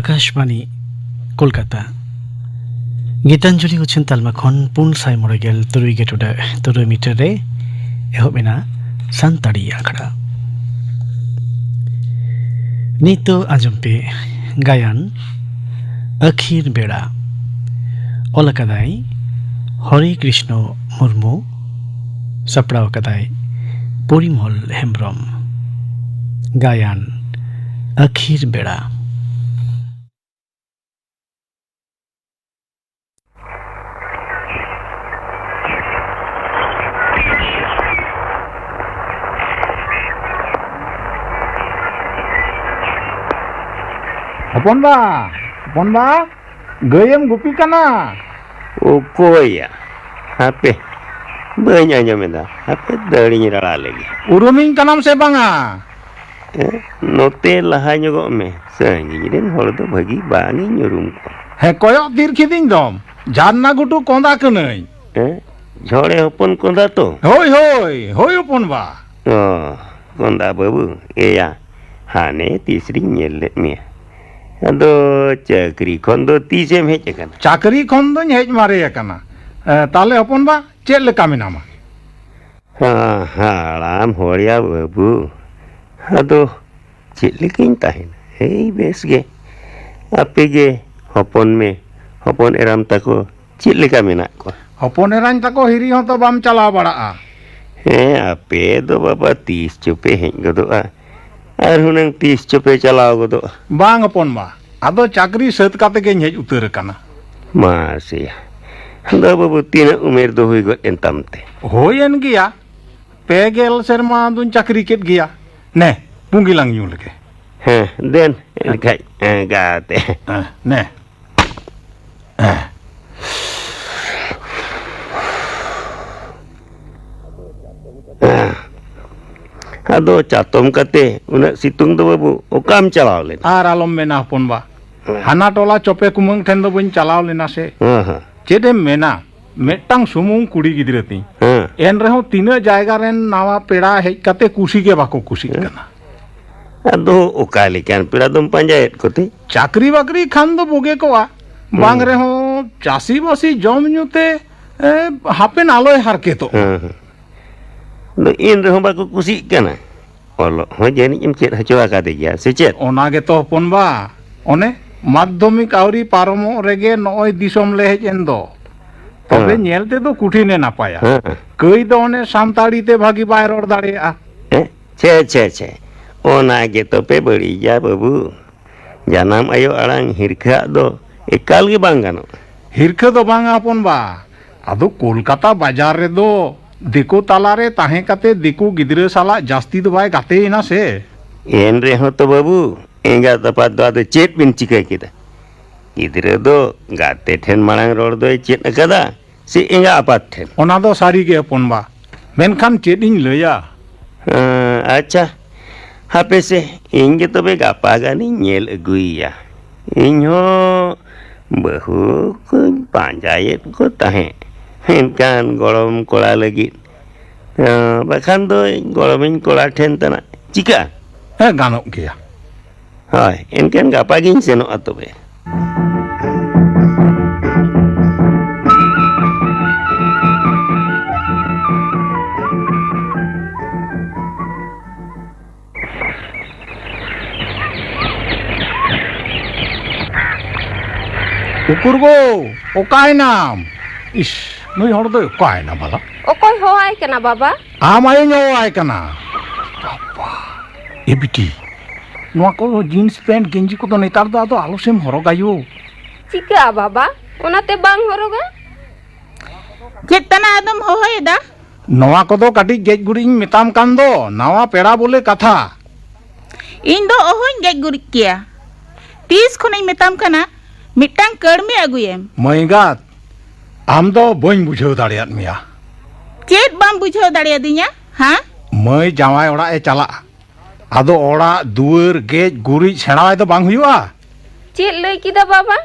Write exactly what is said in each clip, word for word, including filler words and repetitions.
ᱟᱠᱟᱥᱵᱟᱱᱤ, ᱠᱳᱞᱠᱟᱛᱟ᱾ ᱜᱤᱛᱟᱧᱡᱚᱞᱤ ᱩᱪᱷᱟᱹᱱ ᱛᱟᱞᱢᱟ ᱠᱷᱚᱱ ᱯᱩᱱ ᱥᱟᱭ ᱢᱚᱬᱮ ᱜᱮᱞ ᱛᱩᱨᱩᱭ ᱜᱮ ᱴᱩᱰᱟᱹᱜ ᱛᱩᱨᱩᱭ ᱢᱤᱴᱟᱨ ᱨᱮ ᱮᱦᱚᱵ ᱮᱱᱟ ᱥᱟᱱᱛᱟᱲᱤ ᱟᱠᱷᱲᱟ᱾ ᱱᱤᱛ ᱫᱚ ᱟᱸᱡᱚᱢ ᱯᱮ ᱜᱟᱭᱟᱱ ᱟᱹᱠᱷᱤᱨ ᱵᱮᱲᱟ᱾ ᱚᱞ ᱟᱠᱟᱫᱟᱭ ᱦᱚᱨᱮ ᱠᱨᱤᱥᱱᱚ ᱢᱩᱨᱢᱩ, ᱥᱟᱯᱲᱟᱣ ᱟᱠᱟᱫᱟᱭ ᱯᱚᱨᱤᱢᱚᱞ ᱦᱮᱢᱵᱨᱚᱢ᱾ ᱜᱟᱭᱟᱱ ᱟᱹᱠᱷᱤᱨ ᱵᱮᱲᱟ᱾ ᱦᱚᱯᱚᱱ ᱵᱟ, ᱦᱚᱯᱚᱱ ᱵᱟ, ᱜᱟᱹᱭᱮᱢ ᱜᱩᱯᱤ ᱠᱟᱱᱟ? ᱚᱠᱚᱭᱭᱟ? ᱦᱟᱯᱮ, ᱵᱟᱹᱧ ᱟᱸᱡᱚᱢᱮᱫᱟ᱾ ᱦᱟᱯᱮ, ᱫᱟᱹᱲᱤᱧ ᱨᱟᱲᱟ ᱞᱮᱜᱮ᱾ ᱩᱨᱩᱢᱤᱧ ᱠᱟᱱᱟᱢ ᱥᱮ ᱵᱟᱝᱟ? ᱮ, ᱱᱚᱛᱮ ᱞᱟᱦᱟ ᱧᱚᱜᱚᱜ ᱢᱮ᱾ ᱥᱟᱺᱜᱤᱧ ᱨᱮᱱ ᱦᱚᱲ ᱫᱚ ᱵᱷᱟᱹᱜᱤ ᱵᱟᱝᱤᱧ ᱩᱨᱩᱢ ᱠᱚᱣᱟ᱾ ᱦᱮᱸ, ᱠᱚᱭᱚᱜ ᱛᱤᱨ ᱠᱤᱫᱤᱧ ᱫᱚᱢ᱾ ᱡᱷᱟᱨᱱᱟ ᱜᱷᱩᱴᱩ ᱠᱚᱸᱫᱟ ᱠᱟᱹᱱᱟᱹᱧ᱾ ᱦᱮᱸ? ᱡᱷᱚᱲᱮ ᱦᱚᱯᱚᱱ ᱠᱚᱸᱫᱟ ᱛᱚ? ᱦᱳᱭ, ᱦᱳᱭ, ᱦᱳᱭ ᱦᱚᱯᱚᱱ ᱵᱟ᱾ ᱚ, ᱠᱚᱸᱫᱟ ᱵᱟᱹᱵᱩ, ᱮᱭᱟ, ᱦᱟᱱᱮ ᱛᱤᱥ ᱨᱤᱧ ᱧᱮᱞ ᱞᱮᱫ ᱢᱮᱭᱟ᱾ ᱟᱫᱚ ᱪᱟᱹᱠᱨᱤ ᱠᱷᱚᱱ ᱫᱚ ᱛᱤᱥᱮᱢ ᱦᱮᱡ ᱟᱠᱟᱱᱟ? ᱪᱟᱹᱠᱨᱤ ᱠᱷᱚᱱ ᱫᱚᱧ ᱦᱮᱡ ᱢᱟᱨᱮ ᱟᱠᱟᱱᱟ᱾ ᱮ, ᱛᱟᱦᱞᱮ ᱦᱚᱯᱚᱱ ᱵᱟ, ᱪᱮᱫ ᱞᱮᱠᱟ ᱢᱮᱱᱟᱢᱟ? ᱦᱟ-, ᱦᱟᱲᱟᱢ ᱦᱚᱲᱭᱟ ᱵᱟᱹᱵᱩ, ᱟᱫᱚ ᱪᱮᱫ ᱞᱮᱠᱟᱧ ᱛᱟᱦᱮᱱᱟ? ᱮᱭ ᱵᱮᱥ ᱜᱮ᱾ ᱟᱯᱮ ᱜᱮ ᱦᱚᱯᱚᱱ ᱢᱮ, ᱦᱚᱯᱚᱱ ᱮᱨᱟᱢ ᱛᱟᱠᱚ ᱪᱮᱫ ᱞᱮᱠᱟ ᱢᱮᱱᱟᱜ ᱠᱚᱣᱟ? ᱦᱚᱯᱚᱱ ᱮᱨᱟᱧ ᱛᱟᱠᱚ ᱦᱤᱨᱤ ᱦᱚᱸᱛᱚ ᱵᱟᱢ ᱪᱟᱞᱟᱣ ᱵᱟᱲᱟᱜᱼᱟ᱾ ᱦᱮᱸ, ᱟᱯᱮ ᱫᱚ ᱵᱟᱵᱟ ᱛᱤᱥ ᱪᱚᱯᱮ ᱦᱮᱡ ᱜᱚᱫᱚᱜᱼᱟ, ᱟᱨ ᱦᱩᱱᱟᱹᱝ ᱛᱤᱥ ᱪᱚᱯᱮ ᱪᱟᱞᱟᱣ ᱜᱚᱫᱚᱜᱼᱟ᱾ ᱵᱟᱝ ᱦᱚᱯᱚᱱ ᱵᱟ, ᱟᱫᱚ ᱪᱟᱹᱠᱨᱤ ᱥᱟᱹᱛ ᱠᱟᱛᱮ ᱜᱮᱧ ᱦᱮᱡ ᱩᱛᱟᱹᱨ ᱟᱠᱟᱱᱟ᱾ ᱢᱟᱥᱮᱭᱟ, ᱟᱫᱚ ᱵᱟᱹᱵᱩ ᱛᱤᱱᱟᱹᱜ ᱩᱢᱮᱨ ᱫᱚ ᱦᱩᱭ ᱜᱚᱫ ᱮᱱ ᱛᱟᱢ ᱛᱮ? ᱦᱩᱭᱮᱱ ᱜᱮᱭᱟ, ᱯᱮ ᱜᱮᱞ ᱥᱮᱨᱢᱟ ᱫᱩᱧ ᱪᱟᱹᱠᱨᱤ ᱠᱮᱫ ᱜᱮᱭᱟ᱾ ᱱᱮ, ᱯᱩᱸᱜᱤ ᱞᱟᱝ ᱧᱩ ᱞᱮᱜᱮ᱾ ᱦᱮᱸ, ᱫᱮᱱ ᱮᱱᱠᱷᱟᱡ, ᱦᱮᱸ, ᱜᱟᱛᱮ᱾ ᱦᱮᱸ, ᱱᱮ᱾ ᱦᱮᱸ᱾ ᱟᱫᱚ ᱪᱟᱛᱚᱢ ᱠᱟᱛᱮ ᱩᱱᱟᱹᱜ ᱥᱤᱛᱩᱝ ᱫᱚ ᱵᱟᱹᱵᱩ ᱚᱠᱟᱢ ᱪᱟᱞᱟᱣ ᱞᱮᱱᱟ? ᱟᱨ ᱟᱞᱚᱢ ᱢᱮᱱᱟ ᱦᱚᱯᱚᱱ ᱵᱟ, ᱦᱮᱸ᱾ ᱦᱟᱱᱟ ᱴᱚᱞᱟ ᱪᱚᱯᱮ ᱠᱩᱢᱟᱹᱝ ᱴᱷᱮᱱ ᱫᱚ ᱵᱟᱹᱧ ᱪᱟᱞᱟᱣ ᱞᱮᱱᱟ ᱥᱮ᱾ ᱦᱮᱸ, ᱦᱮᱸ᱾ ᱪᱮᱫ ᱮᱢ ᱢᱮᱱᱟ, ᱢᱤᱫᱴᱟᱝ ᱥᱩᱢᱩᱝ ᱠᱩᱲᱤ ᱜᱤᱫᱽᱨᱟᱹ ᱛᱤᱧ᱾ ᱦᱮᱸ᱾ ᱮᱱ ᱨᱮᱦᱚᱸ ᱛᱤᱱᱟᱹᱜ ᱡᱟᱭᱜᱟ ᱨᱮᱱ ᱱᱟᱣᱟ ᱯᱮᱲᱟ ᱦᱮᱡ ᱠᱟᱛᱮ ᱠᱩᱥᱤ ᱜᱮ ᱵᱟᱠᱚ ᱠᱩᱥᱤᱜ ᱦᱮᱸ᱾ ᱠᱟᱱᱟ᱾ ᱟᱫᱚ ᱚᱠᱟ ᱞᱮᱠᱟᱱ ᱯᱮᱲᱟ ᱫᱚᱢ ᱯᱟᱸᱡᱟᱭᱮᱫ ᱠᱚᱛᱮ? ᱪᱟᱹᱠᱨᱤ ᱵᱟᱹᱠᱨᱤ ᱠᱷᱟᱱ ᱫᱚ ᱵᱩᱜᱮ ᱠᱚᱜᱼᱟ, ᱵᱟᱝ ᱦᱩᱸ᱾ ᱨᱮᱦᱚᱸ ᱪᱟᱹᱥᱤᱵᱟᱹᱥᱤ ᱡᱚᱢ ᱧᱩ ᱛᱮ, ᱮ, ᱦᱟᱯᱮᱱ ᱟᱞᱚᱭ ᱦᱟᱨᱠᱮᱛᱚᱜ᱾ ᱦᱮᱸ, ᱦᱮᱸ᱾ ᱟᱫᱚ ᱮᱱ ᱨᱮᱦᱚᱸ ᱵᱟᱠᱚ ᱠᱩᱥᱤᱜ ᱠᱟᱱᱟ᱾ ᱚᱞᱚᱜ ᱦᱚᱸ ᱡᱟᱹᱱᱤᱡ ᱮᱢ ᱪᱮᱫ ᱦᱚᱪᱚ ᱟᱠᱟᱫᱮ ᱜᱮᱭᱟ, ᱥᱮ ᱪᱮᱫ? ᱚᱱᱟ ᱜᱮᱛᱚ ᱦᱚᱯᱚᱱ ᱵᱟ, ᱚᱱᱮ ᱢᱟᱫᱽᱫᱷᱚᱢᱤᱠ ᱟᱹᱣᱨᱤ ᱯᱟᱨᱚᱢᱚᱜ ᱨᱮᱜᱮ ᱱᱚᱜᱼᱚᱭ ᱫᱤᱥᱚᱢ ᱞᱮ ᱦᱮᱡ ᱮᱱ ᱫᱚ᱾ ᱛᱚᱵᱮ ᱦᱮᱸ᱾ ᱧᱮᱞ ᱛᱮᱫᱚ ᱠᱩᱴᱷᱤᱱᱮ ᱱᱟᱯᱟᱭᱟ᱾ ᱦᱮᱸ᱾ ᱠᱟᱹᱭ ᱫᱚ ᱚᱱᱮ ᱥᱟᱱᱛᱟᱲᱤ ᱛᱮ ᱵᱷᱟᱹᱜᱤ ᱵᱟᱭ ᱨᱚᱲ ᱫᱟᱲᱮᱭᱟᱜᱼᱟ᱾ ᱦᱮᱸ? ᱪᱷᱮ, ᱪᱷᱮ, ᱪᱷᱮ᱾ ᱚᱱᱟ ᱜᱮᱛᱚ ᱯᱮ ᱵᱟᱹᱲᱤᱡᱟ, ᱵᱟᱹᱵᱩ᱾ ᱡᱟᱱᱟᱢ ᱟᱭᱳ ᱟᱲᱟᱝ ᱦᱤᱨᱠᱷᱟᱹᱣᱟᱜ ᱫᱚ ᱮᱠᱟᱞ ᱜᱮ ᱵᱟᱝ ᱜᱟᱱᱚᱜᱼᱟ᱾ ᱦᱤᱨᱠᱷᱟᱹ ᱫᱚ ᱵᱟᱝᱟ ᱦᱚᱯᱚᱱ ᱵᱟ, ᱟᱫᱚ ᱠᱳᱞᱠᱟᱛᱟ ᱵᱟᱡᱟᱨ ᱨᱮᱫᱚ ᱫᱤᱠᱩ ᱛᱟᱞᱟᱨᱮ ᱛᱟᱦᱮᱸ ᱠᱟᱛᱮ ᱫᱤᱠᱩ ᱜᱤᱫᱽᱨᱟᱹ ᱥᱟᱞᱟᱜ ᱡᱟᱹᱥᱛᱤ ᱫᱚ ᱵᱟᱭ ᱜᱟᱛᱮᱭᱮᱱᱟ ᱥᱮ᱾ ᱮᱱ ᱨᱮᱦᱚᱸ ᱛᱚ ᱵᱟᱹᱵᱩ, ᱮᱸᱜᱟᱛ ᱟᱯᱟᱛ ᱫᱚ ᱟᱫᱚ ᱪᱮᱫ ᱵᱤᱱ ᱪᱤᱠᱟᱹ ᱠᱮᱫᱟ? ᱜᱤᱫᱽᱨᱟᱹ ᱫᱚ ᱜᱟᱛᱮ ᱴᱷᱮᱱ ᱢᱟᱲᱟᱝ ᱨᱚᱲ ᱫᱚᱭ ᱪᱮᱫ ᱟᱠᱟᱫᱟ ᱥᱮ ᱮᱸᱜᱟ ᱟᱯᱟᱛ ᱴᱷᱮᱱ? ᱚᱱᱟ ᱫᱚ ᱥᱟᱹᱨᱤ ᱜᱮ ᱦᱚᱯᱚᱱ ᱵᱟ, ᱢᱮᱱᱠᱷᱟᱱ ᱪᱮᱫ ᱤᱧ ᱞᱟᱹᱭᱟ? ᱦᱮᱸ, ᱟᱪᱪᱷᱟ, ᱦᱟᱯᱮ ᱥᱮ, ᱤᱧ ᱜᱮ ᱛᱚᱵᱮ ᱜᱟᱯᱟ ᱜᱟᱱᱤᱧ ᱧᱮᱞ ᱟᱹᱜᱩᱭᱮᱭᱟ᱾ ᱤᱧ ᱦᱚᱸ ᱵᱟᱹᱦᱩ ᱠᱚᱧ ᱯᱟᱸᱡᱟᱭᱮᱫ ᱠᱚ ᱛᱟᱦᱮᱸᱫ, ᱢᱮᱱᱠᱷᱟᱱ ᱜᱚᱲᱚᱢ ᱠᱚᱲᱟ ᱞᱟᱹᱜᱤᱫ, ᱦᱮᱸ, ᱵᱟᱠᱷᱟᱱ ᱫᱚ ᱜᱚᱲᱚᱢᱤᱧ ᱠᱚᱲᱟ ᱴᱷᱮᱱ ᱛᱟᱱᱟᱜ ᱪᱤᱠᱟᱹᱜᱼᱟ? ᱦᱮᱸ, ᱜᱟᱱᱚᱜ ᱜᱮᱭᱟ᱾ ᱦᱳᱭ, ᱮᱱᱠᱷᱟᱱ ᱜᱟᱯᱟ ᱜᱤᱧ ᱥᱮᱱᱚᱜᱼᱟ ᱛᱚᱵᱮ᱾ ᱩᱠᱩᱨ ᱜᱳ, ᱚᱠᱟᱭᱮᱱᱟᱢ? ᱤᱥ, ᱱᱩᱭ ᱦᱚᱲ ᱫᱚᱭ ᱚᱠᱟᱭᱮᱱᱟ ᱵᱷᱟᱞᱟ? ᱚᱠᱚᱭ ᱦᱚᱦᱚᱣᱟᱭ ᱠᱟᱱᱟ ᱵᱟᱵᱟ? ᱟᱢ ᱟᱭᱳᱧ ᱦᱚᱦᱚᱣᱟᱭ ᱠᱟᱱᱟ᱾ ᱵᱟᱵᱟ, ᱮ ᱵᱤᱴᱤ, ᱱᱚᱣᱟ ᱠᱚ ᱡᱤᱱᱥ ᱯᱮᱱᱴ ᱜᱮᱧᱡᱤ ᱠᱚᱫᱚ ᱱᱮᱛᱟᱨ ᱫᱚ ᱟᱫᱚ ᱟᱞᱚᱥᱮᱢ ᱦᱚᱨᱚᱜᱟ ᱭᱳ᱾ ᱪᱤᱠᱟᱹᱜᱼᱟ ᱵᱟᱵᱟ? ᱚᱱᱟᱛᱮ ᱵᱟᱝ ᱦᱚᱨᱚᱜᱟ᱾ ᱪᱮᱫ ᱛᱟᱱᱟ ᱟᱫᱚᱢ ᱦᱚᱦᱚᱭᱮᱫᱟ? ᱱᱚᱣᱟ ᱠᱚᱫᱚ ᱠᱟᱹᱴᱤᱡ ᱜᱮᱡ ᱜᱩᱨᱤᱡ ᱤᱧ ᱢᱮᱛᱟᱢ ᱠᱟᱱ ᱫᱚ, ᱱᱟᱣᱟ ᱯᱮᱲᱟ ᱵᱚᱞᱮ ᱠᱟᱛᱷᱟ᱾ ᱤᱧ ᱫᱚ ᱚᱦᱚᱧ ᱜᱮᱡ ᱜᱩᱨᱤᱡ ᱠᱮᱭᱟ᱾ ᱛᱤᱥ ᱠᱷᱚᱱᱤᱧ ᱢᱮᱛᱟᱢ ᱠᱟᱱᱟ, ᱢᱤᱫᱴᱟᱝ ᱠᱟᱹᱲᱢᱤ ᱟᱹᱜᱩᱭᱮᱢ᱾ ᱢᱟᱹᱭ ᱮᱸᱜᱟᱛ, ᱟᱢ ᱫᱚ ᱵᱟᱹᱧ ᱵᱩᱡᱷᱟᱹᱣ ᱫᱟᱲᱮᱭᱟᱫ ᱢᱮᱭᱟ᱾ ᱪᱮᱫ ᱵᱟᱢ ᱵᱩᱡᱷᱟᱹᱣ ᱫᱟᱲᱮᱭᱟᱫᱤᱧᱟ, ᱦᱮᱸ? ᱢᱟᱹᱭ ᱡᱟᱶᱟᱭ ᱚᱲᱟᱜ ᱮ ᱪᱟᱞᱟᱜᱼᱟ, ᱟᱫᱚ ᱚᱲᱟᱜ ᱫᱩᱣᱟᱹᱨ ᱜᱮᱡ ᱜᱩᱨᱤᱡ ᱥᱮᱬᱟᱣᱟᱭ ᱫᱚ ᱵᱟᱝ ᱦᱩᱭᱩᱜᱼᱟ? ᱪᱮᱫ ᱞᱟᱹᱭ ᱠᱮᱫᱟ ᱵᱟᱵᱟ?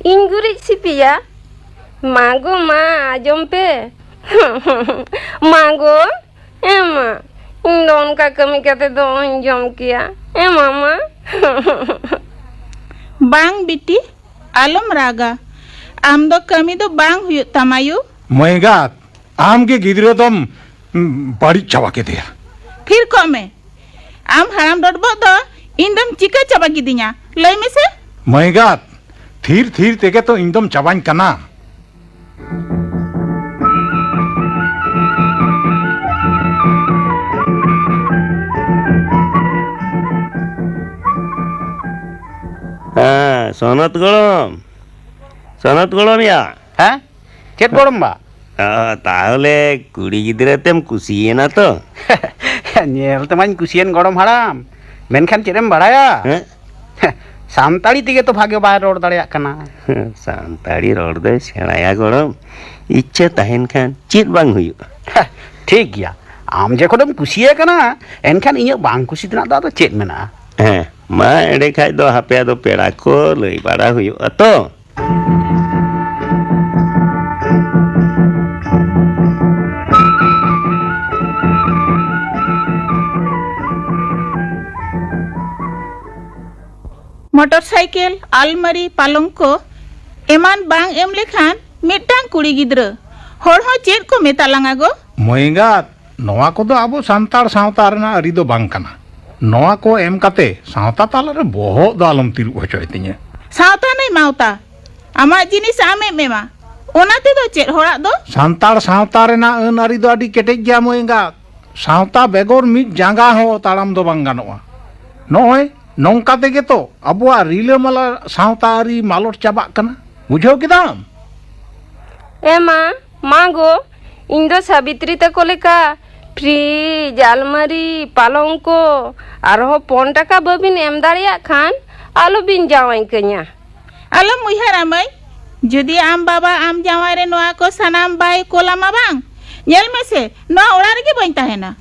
ᱤᱧ ᱜᱩᱨᱤᱡ ᱥᱤᱯᱤᱭᱟ? ᱢᱟ ᱜᱳ ᱢᱟ, ᱟᱸᱡᱚᱢ ᱯᱮ᱾ ᱢᱟ ᱜᱳ, ᱮ ᱢᱟ, ᱤᱧ ᱫᱚ ᱚᱱᱠᱟ ᱠᱟᱹᱢᱤ ᱠᱟᱛᱮ ᱫᱚ ᱚᱦᱚᱧ ᱡᱚᱢ ᱠᱮᱭᱟ᱾ ᱮ ᱢᱟᱢᱟ᱾ ᱵᱟᱝ ᱵᱤᱴᱤ, ᱟᱞᱚᱢ ᱨᱟᱜᱟ᱾ ᱟᱢ ᱫᱚ ᱠᱟᱹᱢᱤ ᱫᱚ ᱵᱟᱝ ᱦᱩᱭᱩᱜ ᱛᱟᱢᱟ ᱭᱩ᱾ ᱢᱟᱹᱭ ᱮᱸᱜᱟᱛ, ᱟᱢ ᱜᱮ ᱜᱤᱫᱽᱨᱟᱹ ᱫᱚᱢ, ᱩᱸ, ᱵᱟᱹᱲᱤᱡ ᱪᱟᱵᱟ ᱠᱮᱫᱮᱭᱟ᱾ ᱛᱷᱤᱨ ᱠᱚᱜ ᱢᱮ᱾ ᱟᱢ ᱦᱟᱲᱟᱢ ᱰᱚᱰᱵᱚᱜ ᱫᱚ ᱤᱧ ᱫᱚᱢ ᱪᱤᱠᱟᱹ ᱪᱟᱵᱟ ᱠᱤᱫᱤᱧᱟ? ᱞᱟᱹᱭ ᱢᱮᱥᱮ᱾ ᱢᱟᱹᱭ ᱮᱸᱜᱟᱛ, ᱛᱷᱤᱨ ᱛᱷᱤᱨ ᱛᱮᱜᱮ ᱛᱚ ᱤᱧ ᱫᱚᱢ ᱪᱟᱵᱟᱧ ᱠᱟᱱᱟ᱾ ᱦᱮᱸ, ᱥᱚᱱᱚᱛ ᱜᱚᱲᱚᱢ᱾ ᱥᱚᱱᱚᱛ ᱜᱚᱲᱚᱢ ᱭᱟ᱾ ᱦᱮᱸ? ᱪᱮᱫ ᱜᱚᱲᱚᱢ ᱵᱟ? ᱚ, ᱛᱟᱦᱚᱞᱮ ᱠᱩᱲᱤ ᱜᱤᱫᱽᱨᱟᱹ ᱛᱮᱢ ᱠᱩᱥᱤᱭᱮᱱᱟ ᱛᱚ? ᱧᱮᱞ ᱛᱮᱢᱟᱧ ᱠᱩᱥᱤᱭᱮᱱ ᱜᱚᱲᱚᱢ ᱦᱟᱲᱟᱢ, ᱢᱮᱱᱠᱷᱟᱱ ᱪᱮᱫ ᱮᱢ ᱵᱟᱲᱟᱭᱟ? ᱦᱮᱸ? ᱥᱟᱱᱛᱟᱲᱤ ᱛᱮᱜᱮ ᱛᱚ ᱵᱷᱟᱜᱮ ᱵᱟᱭ ᱨᱚᱲ ᱫᱟᱲᱮᱭᱟᱜ ᱠᱟᱱᱟ᱾ ᱥᱟᱱᱛᱟᱲᱤ ᱨᱚᱲ ᱫᱚᱭ ᱥᱮᱬᱟᱭᱟ ᱜᱚᱲᱚᱢ, ᱤᱪᱪᱷᱟᱹ ᱛᱟᱦᱮᱱ ᱠᱷᱟᱱ ᱪᱮᱫ ᱵᱟᱝ ᱦᱩᱭᱩᱜᱼᱟ᱾ ᱴᱷᱤᱠ ᱜᱮᱭᱟ, ᱟᱢ ᱡᱚᱠᱷᱚᱱᱮᱢ ᱠᱩᱥᱤᱭᱟᱭ ᱠᱟᱱᱟ, ᱮᱱᱠᱷᱟᱱ ᱤᱧᱟᱹᱜ ᱵᱟᱝ ᱠᱩᱥᱤ ᱛᱮᱱᱟᱜ ᱫᱚ ᱟᱫᱚ ᱪᱮᱫ ᱢᱮᱱᱟᱜᱼᱟ? ᱦᱮᱸ, ᱢᱟ ᱮᱸᱰᱮ ᱠᱷᱟᱡ ᱫᱚ ᱦᱟᱯᱮ ᱟᱫᱚ ᱯᱮᱲᱟ ᱠᱚ ᱞᱟᱹᱭ ᱵᱟᱲᱟ ᱦᱩᱭᱩᱜᱼᱟ ᱛᱚ᱾ ᱢᱚᱴᱚᱨ ᱥᱟᱭᱠᱮᱞ, ᱟᱞᱢᱟᱨᱤ, ᱯᱟᱞᱚᱝᱠᱚ ᱮᱢᱟᱱ ᱵᱟᱝ ᱮᱢ ᱞᱮᱠᱷᱟᱱ ᱢᱤᱫᱴᱟᱝ ᱠᱩᱲᱤ ᱜᱤᱫᱽᱨᱟᱹ ᱦᱚᱲ ᱦᱚᱸ ᱪᱮᱫ ᱠᱚ ᱢᱮᱛᱟ ᱞᱟᱝᱟ ᱜᱚ? ᱢᱟᱹᱭ ᱮᱸᱜᱟᱛ, ᱱᱚᱣᱟ ᱠᱚᱫᱚ ᱟᱵᱚ ᱥᱟᱱᱛᱟᱲ ᱥᱟᱶᱛᱟ ᱨᱮᱱᱟᱜ ᱟᱹᱨᱤ ᱫᱚ ᱵᱟᱝ ᱠᱟᱱᱟ᱾ ᱱᱚᱣᱟ ᱠᱚ ᱮᱢ ᱠᱟᱛᱮ ᱥᱟᱶᱛᱟ ᱛᱟᱞᱟᱨᱮ ᱵᱚᱦᱚᱜ ᱫᱚ ᱟᱞᱚᱢ ᱛᱤᱨᱩᱵ ᱦᱚᱪᱚᱭ ᱛᱤᱧᱟᱹ᱾ ᱥᱟᱶᱛᱟ ᱱᱟᱹᱭ ᱢᱟᱶᱛᱟ, ᱟᱢᱟᱜ ᱡᱤᱱᱤᱥ ᱟᱢᱮᱢ ᱮᱢᱟ, ᱚᱱᱟ ᱛᱮᱫᱚ ᱪᱮᱫ ᱦᱚᱲᱟᱜ ᱫᱚ? ᱥᱟᱱᱛᱟᱲ ᱥᱟᱶᱛᱟ ᱨᱮᱱᱟᱜ ᱟᱹᱱ ᱟᱹᱨᱤ ᱫᱚ ᱟᱹᱰᱤ ᱠᱮᱴᱮᱡ ᱜᱮᱭᱟ ᱢᱟᱹᱭ ᱮᱸᱜᱟᱛ᱾ ᱥᱟᱶᱛᱟ ᱵᱮᱜᱚᱨ ᱢᱤᱫ ᱡᱟᱸᱜᱟ ᱦᱚᱸ ᱛᱟᱲᱟᱢ ᱫᱚ ᱵᱟᱝ ᱜᱟᱱᱚᱜᱼᱟ᱾ ᱱᱚᱜᱼᱚᱭ ᱱᱚᱝᱠᱟ ᱛᱮᱜᱮ ᱛᱚ ᱟᱵᱚᱣᱟᱜ ᱨᱤᱞᱟᱹᱢᱟᱞᱟ ᱥᱟᱶᱛᱟ ᱟᱹᱨᱤ ᱢᱟᱞᱚᱴ ᱪᱟᱵᱟᱜ ᱠᱟᱱᱟ᱾ ᱵᱩᱡᱷᱟᱹᱣ ᱠᱮᱫᱟᱢ? ᱮ ᱢᱟ, ᱢᱟ ᱜᱚ, ᱤᱧ ᱫᱚ ᱥᱟᱵᱤᱛᱨᱤ ᱛᱟᱠᱚ ᱞᱮᱠᱟ ᱯᱷᱨᱤᱡᱽ, ᱟᱞᱢᱟᱨᱤ, ᱯᱟᱞᱚᱝᱠᱚ ᱟᱨᱦᱚᱸ ᱯᱚᱱ ᱴᱟᱠᱟ ᱵᱟᱹᱵᱤᱱ ᱮᱢ ᱫᱟᱲᱮᱭᱟᱜ ᱠᱷᱟᱱ ᱟᱞᱚᱵᱤᱱ ᱡᱟᱶᱟᱭ ᱠᱟᱹᱧᱟ᱾ ᱟᱞᱚᱢ ᱩᱭᱦᱟᱹᱨᱟ ᱢᱟᱹᱭ, ᱡᱩᱫᱤ ᱟᱢ ᱵᱟᱵᱟ ᱟᱢ ᱡᱟᱶᱟᱭ ᱨᱮ ᱱᱚᱣᱟ ᱠᱚ ᱥᱟᱱᱟᱢ ᱵᱟᱭ ᱠᱳᱞᱟᱢᱟ ᱵᱟᱝ, ᱧᱮᱞ ᱢᱮᱥᱮ, ᱱᱚᱣᱟ ᱚᱲᱟᱜ ᱨᱮᱜᱮ ᱵᱟᱹᱧ ᱛᱟᱦᱮᱱᱟ᱾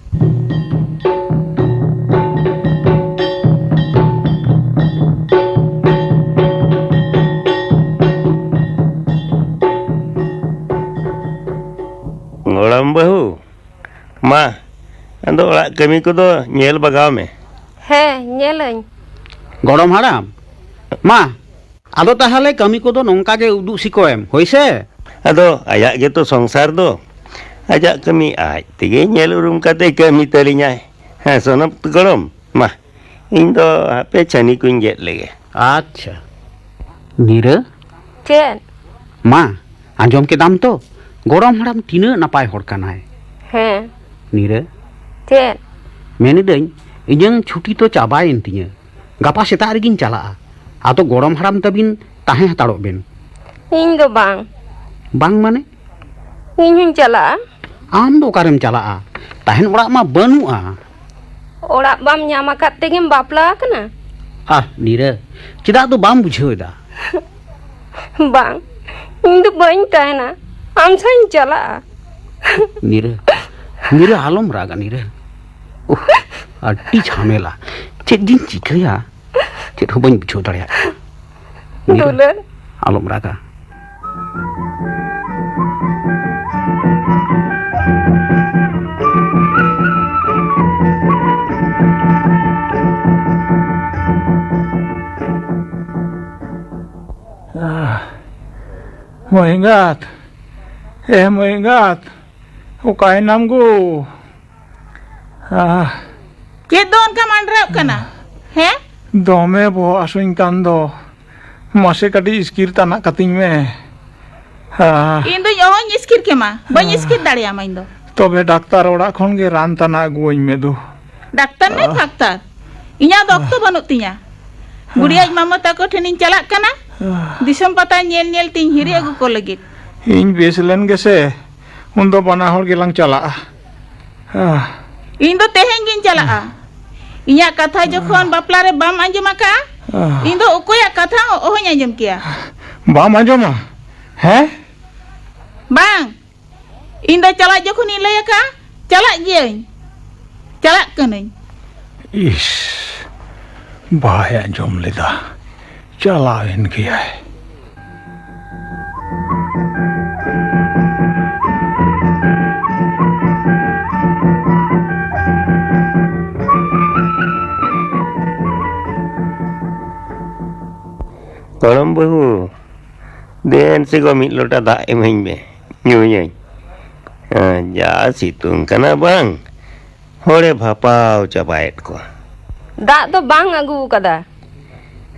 ᱜᱚᱲᱚᱢ ᱵᱟᱹᱦᱩ, ᱢᱟ, ᱟᱫᱚ ᱚᱲᱟᱜ ᱠᱟᱹᱢᱤ ᱠᱚᱫᱚ ᱧᱮᱞ ᱵᱟᱜᱟᱣ ᱢᱮ᱾ ᱦᱮᱸ, ᱧᱮᱞᱟᱹᱧ᱾ ᱜᱚᱲᱚᱢ ᱦᱟᱲᱟᱢ, ᱢᱟ, ᱟᱫᱚ ᱛᱟᱦᱞᱮ ᱠᱟᱹᱢᱤ ᱠᱚᱫᱚ ᱱᱚᱝᱠᱟ ᱜᱮ ᱩᱫᱩᱜ ᱥᱤᱠᱚᱭᱮᱢ, ᱦᱳᱭ ᱥᱮ? ᱟᱫᱚ ᱟᱭᱟᱜ ᱜᱮᱛᱚ ᱥᱚᱝᱥᱟᱨ ᱫᱚ᱾ ᱟᱡᱟᱜ ᱠᱟᱹᱢᱤ ᱟᱡ ᱛᱮᱜᱮ ᱧᱮᱞ ᱩᱨᱩᱢ ᱠᱟᱛᱮ ᱠᱟᱹᱢᱤ ᱛᱟᱹᱞᱤᱧᱟᱭ᱾ ᱦᱮᱸ, ᱥᱚᱱᱚᱛ ᱜᱚᱲᱚᱢ, ᱢᱟ, ᱤᱧ ᱫᱚ ᱦᱟᱯᱮ ᱪᱷᱟᱹᱱᱤ ᱠᱚᱧ ᱜᱮᱫ ᱞᱮᱜᱮ᱾ ᱟᱪᱪᱷᱟ᱾ ᱱᱤᱨᱟᱹ? ᱪᱮᱫ? ᱢᱟ, ᱟᱸᱡᱚᱢ ᱠᱮᱫᱟᱢ ᱛᱚ? ᱜᱚᱲᱚᱢ ᱦᱟᱲᱟᱢ ᱛᱤᱱᱟᱹᱜ ᱱᱟᱯᱟᱭ ᱦᱚᱲ ᱠᱟᱱᱟᱭ᱾ ᱦᱮᱸ᱾ ᱱᱤᱨᱟᱹ? ᱪᱮᱫ? ᱢᱮᱱᱤᱫᱟᱹᱧ, ᱤᱧᱟᱹᱝ ᱪᱷᱩᱴᱤ ᱛᱚ ᱪᱟᱵᱟᱭᱮᱱ ᱛᱤᱧᱟᱹ᱾ ᱜᱟᱯᱟ ᱥᱮᱛᱟᱜ ᱨᱮᱜᱤᱧ ᱪᱟᱞᱟᱜᱼᱟ᱾ ᱟᱫᱚ ᱜᱚᱲᱚᱢ ᱦᱟᱲᱟᱢ ᱛᱟᱹᱵᱤᱱ ᱛᱟᱦᱮᱸ ᱦᱟᱛᱟᱲᱚᱜ ᱵᱤᱱ᱾ ᱤᱧ ᱫᱚ ᱵᱟᱝ᱾ ᱵᱟᱝ ᱢᱟᱱᱮ? ᱤᱧ ᱦᱚᱸᱧ ᱪᱟᱞᱟᱜᱼᱟ᱾ ᱟᱢ ᱫᱚ ᱚᱠᱟᱨᱮᱢ ᱪᱟᱞᱟᱜᱼᱟ? ᱛᱟᱦᱮᱱ ᱚᱲᱟᱜ ᱢᱟ ᱵᱟᱹᱱᱩᱜᱼᱟ᱾ ᱚᱲᱟᱜ ᱵᱟᱢ ᱧᱟᱢ ᱟᱠᱟᱫ ᱛᱮᱜᱮᱢ ᱵᱟᱯᱞᱟ ᱟᱠᱟᱱᱟ? ᱟᱦ, ᱱᱤᱨᱟᱹ, ᱪᱮᱫᱟᱜ ᱫᱚ ᱵᱟᱢ ᱵᱩᱡᱷᱟᱹᱣ ᱮᱫᱟ? ᱵᱟᱝ, ᱤᱧ ᱫᱚ ᱵᱟᱹᱧ ᱛᱟᱦᱮᱱᱟ, ᱟᱢ ᱥᱟᱶ ᱤᱧ ᱪᱟᱞᱟᱜᱼᱟ᱾ ᱱᱤᱨᱟᱹ, ᱱᱤᱨᱟᱹ, ᱟᱞᱚᱢ ᱨᱟᱜᱟ, ᱱᱤᱨᱟᱹ᱾ ᱩᱦ, ᱟᱹᱰᱤ ᱡᱷᱟᱢᱮᱞᱟ᱾ ᱪᱮᱫ ᱡᱤᱧ ᱪᱤᱠᱟᱹᱭᱟ? ᱪᱮᱫ ᱦᱚᱸ ᱵᱟᱹᱧ ᱵᱩᱡᱷᱟᱹᱣ ᱫᱟᱲᱮᱭᱟᱜ ᱠᱟᱱᱟ᱾ ᱱᱤᱨᱟᱹ, ᱫᱩᱞᱟᱹᱲ᱾ ᱟᱞᱚᱢ ᱨᱟᱜᱟ᱾ ᱟᱦ, ᱢᱟᱹᱭ ᱮᱸᱜᱟᱛ, ᱮ ᱢᱟᱹᱭ ᱮᱸᱜᱟᱛ, ᱚᱠᱟᱭᱮᱱᱟᱢ ᱜᱳ? ᱟᱦ᱾ ᱪᱮᱫ ᱫᱚ ᱚᱱᱠᱟᱢ ᱟᱱᱰᱨᱟᱜ ᱠᱟᱱᱟ? ᱦᱮᱸ? ᱫᱚᱢᱮ ᱵᱚᱦᱚᱜ ᱦᱟᱹᱥᱩᱧ ᱠᱟᱱ ᱫᱚ᱾ ᱢᱟᱥᱮ ᱠᱟᱹᱴᱤᱡ ᱤᱥᱠᱤᱨ ᱛᱟᱱᱟᱜ ᱠᱟᱹᱛᱤᱧ ᱢᱮ᱾ ᱟᱦ᱾ ᱤᱧ ᱫᱚᱧ ᱚᱦᱚᱧ ᱤᱥᱠᱤᱨ ᱠᱮᱢᱟ᱾ ᱵᱟᱹᱧ ᱤᱥᱠᱤᱨ ᱫᱟᱲᱮᱭᱟᱢᱟ ᱤᱧ ᱫᱚ᱾ ᱛᱚᱵᱮ ᱰᱟᱠᱛᱟᱨ ᱚᱲᱟᱜ ᱠᱷᱚᱱ ᱜᱮ ᱨᱟᱱ ᱛᱟᱱᱟᱜ ᱟᱹᱜᱩᱣᱟᱹᱧ ᱢᱮ ᱫᱩ᱾ ᱰᱟᱠᱛᱟᱨ ᱱᱟᱭ ᱯᱷᱟᱠᱛᱟᱨ᱾ ᱤᱧᱟᱹᱜ ᱫᱚ ᱚᱠᱛᱚ ᱵᱟᱹᱱᱩᱜ ᱛᱤᱧᱟ᱾ ᱵᱩᱰᱷᱤ ᱟᱡ ᱢᱟᱢᱟ ᱛᱟᱠᱚ ᱴᱷᱮᱱᱤᱧ ᱪᱟᱞᱟᱜ ᱠᱟᱱᱟ᱾ ᱫᱤᱥᱚᱢ ᱯᱟᱛᱟ ᱧᱮᱞ ᱧᱮᱞ ᱛᱤᱧ ᱦᱤᱨᱤ ᱟᱹᱜᱩ ᱠᱚ ᱞᱟᱹᱜᱤᱫ᱾ ᱤᱧ ᱵᱮᱥ ᱞᱮᱱ ᱜᱮᱥᱮ, ᱩᱱᱫᱚ ᱵᱟᱱᱟ ᱦᱚᱲ ᱜᱮᱞᱟᱝ ᱪᱟᱞᱟᱜᱼᱟ᱾ ᱤᱧ ᱫᱚ ᱛᱮᱦᱮᱧ ᱜᱤᱧ ᱪᱟᱞᱟᱜᱼᱟ᱾ ᱤᱧᱟᱹᱜ ᱠᱟᱛᱷᱟ ᱡᱚᱠᱷᱚᱱ ᱵᱟᱯᱞᱟ ᱨᱮ ᱵᱟᱢ ᱟᱸᱡᱚᱢ ᱟᱠᱟᱜᱼᱟ, ᱤᱧ ᱫᱚ ᱚᱠᱚᱭᱟᱜ ᱠᱟᱛᱷᱟ ᱦᱚᱸ ᱚᱦᱚᱧ ᱟᱸᱡᱚᱢ ᱠᱮᱭᱟ᱾ ᱵᱟᱢ ᱟᱸᱡᱚᱢᱟ? ᱦᱮᱸ? ᱵᱟᱝ᱾ ᱤᱧ ᱫᱚ ᱪᱟᱞᱟᱜ ᱡᱚᱠᱷᱚᱱᱤᱧ ᱞᱟᱹᱭ ᱟᱠᱟᱫᱼᱟ, ᱪᱟᱞᱟᱜ ᱜᱤᱭᱟᱹᱧ, ᱪᱟᱞᱟᱜ ᱠᱟᱹᱱᱟᱹᱧ᱾ ᱤᱥ, ᱵᱟᱭ ᱟᱸᱡᱚᱢ ᱞᱮᱫᱟ, ᱪᱟᱞᱟᱣᱮᱱ ᱜᱮᱭᱟᱭ᱾ ᱜᱚᱲᱚᱢ ᱵᱟᱹᱦᱩ, ᱫᱮᱱ ᱥᱮ ᱜᱚ ᱢᱤᱫ ᱞᱚᱴᱟ ᱫᱟᱜ ᱤᱢᱟᱹᱧ ᱢᱮ, ᱧᱩᱭᱟᱹᱧ᱾ ᱦᱮᱸ, ᱡᱟ ᱥᱤᱛᱩᱝ ᱠᱟᱱᱟ ᱵᱟᱝ, ᱦᱚᱲᱮ ᱵᱷᱟᱯᱟᱣ ᱪᱟᱵᱟᱭᱮᱫ ᱠᱚᱣᱟ᱾ ᱫᱟᱜ ᱫᱚ ᱵᱟᱝ ᱟᱹᱜᱩ ᱟᱠᱟᱫᱟ᱾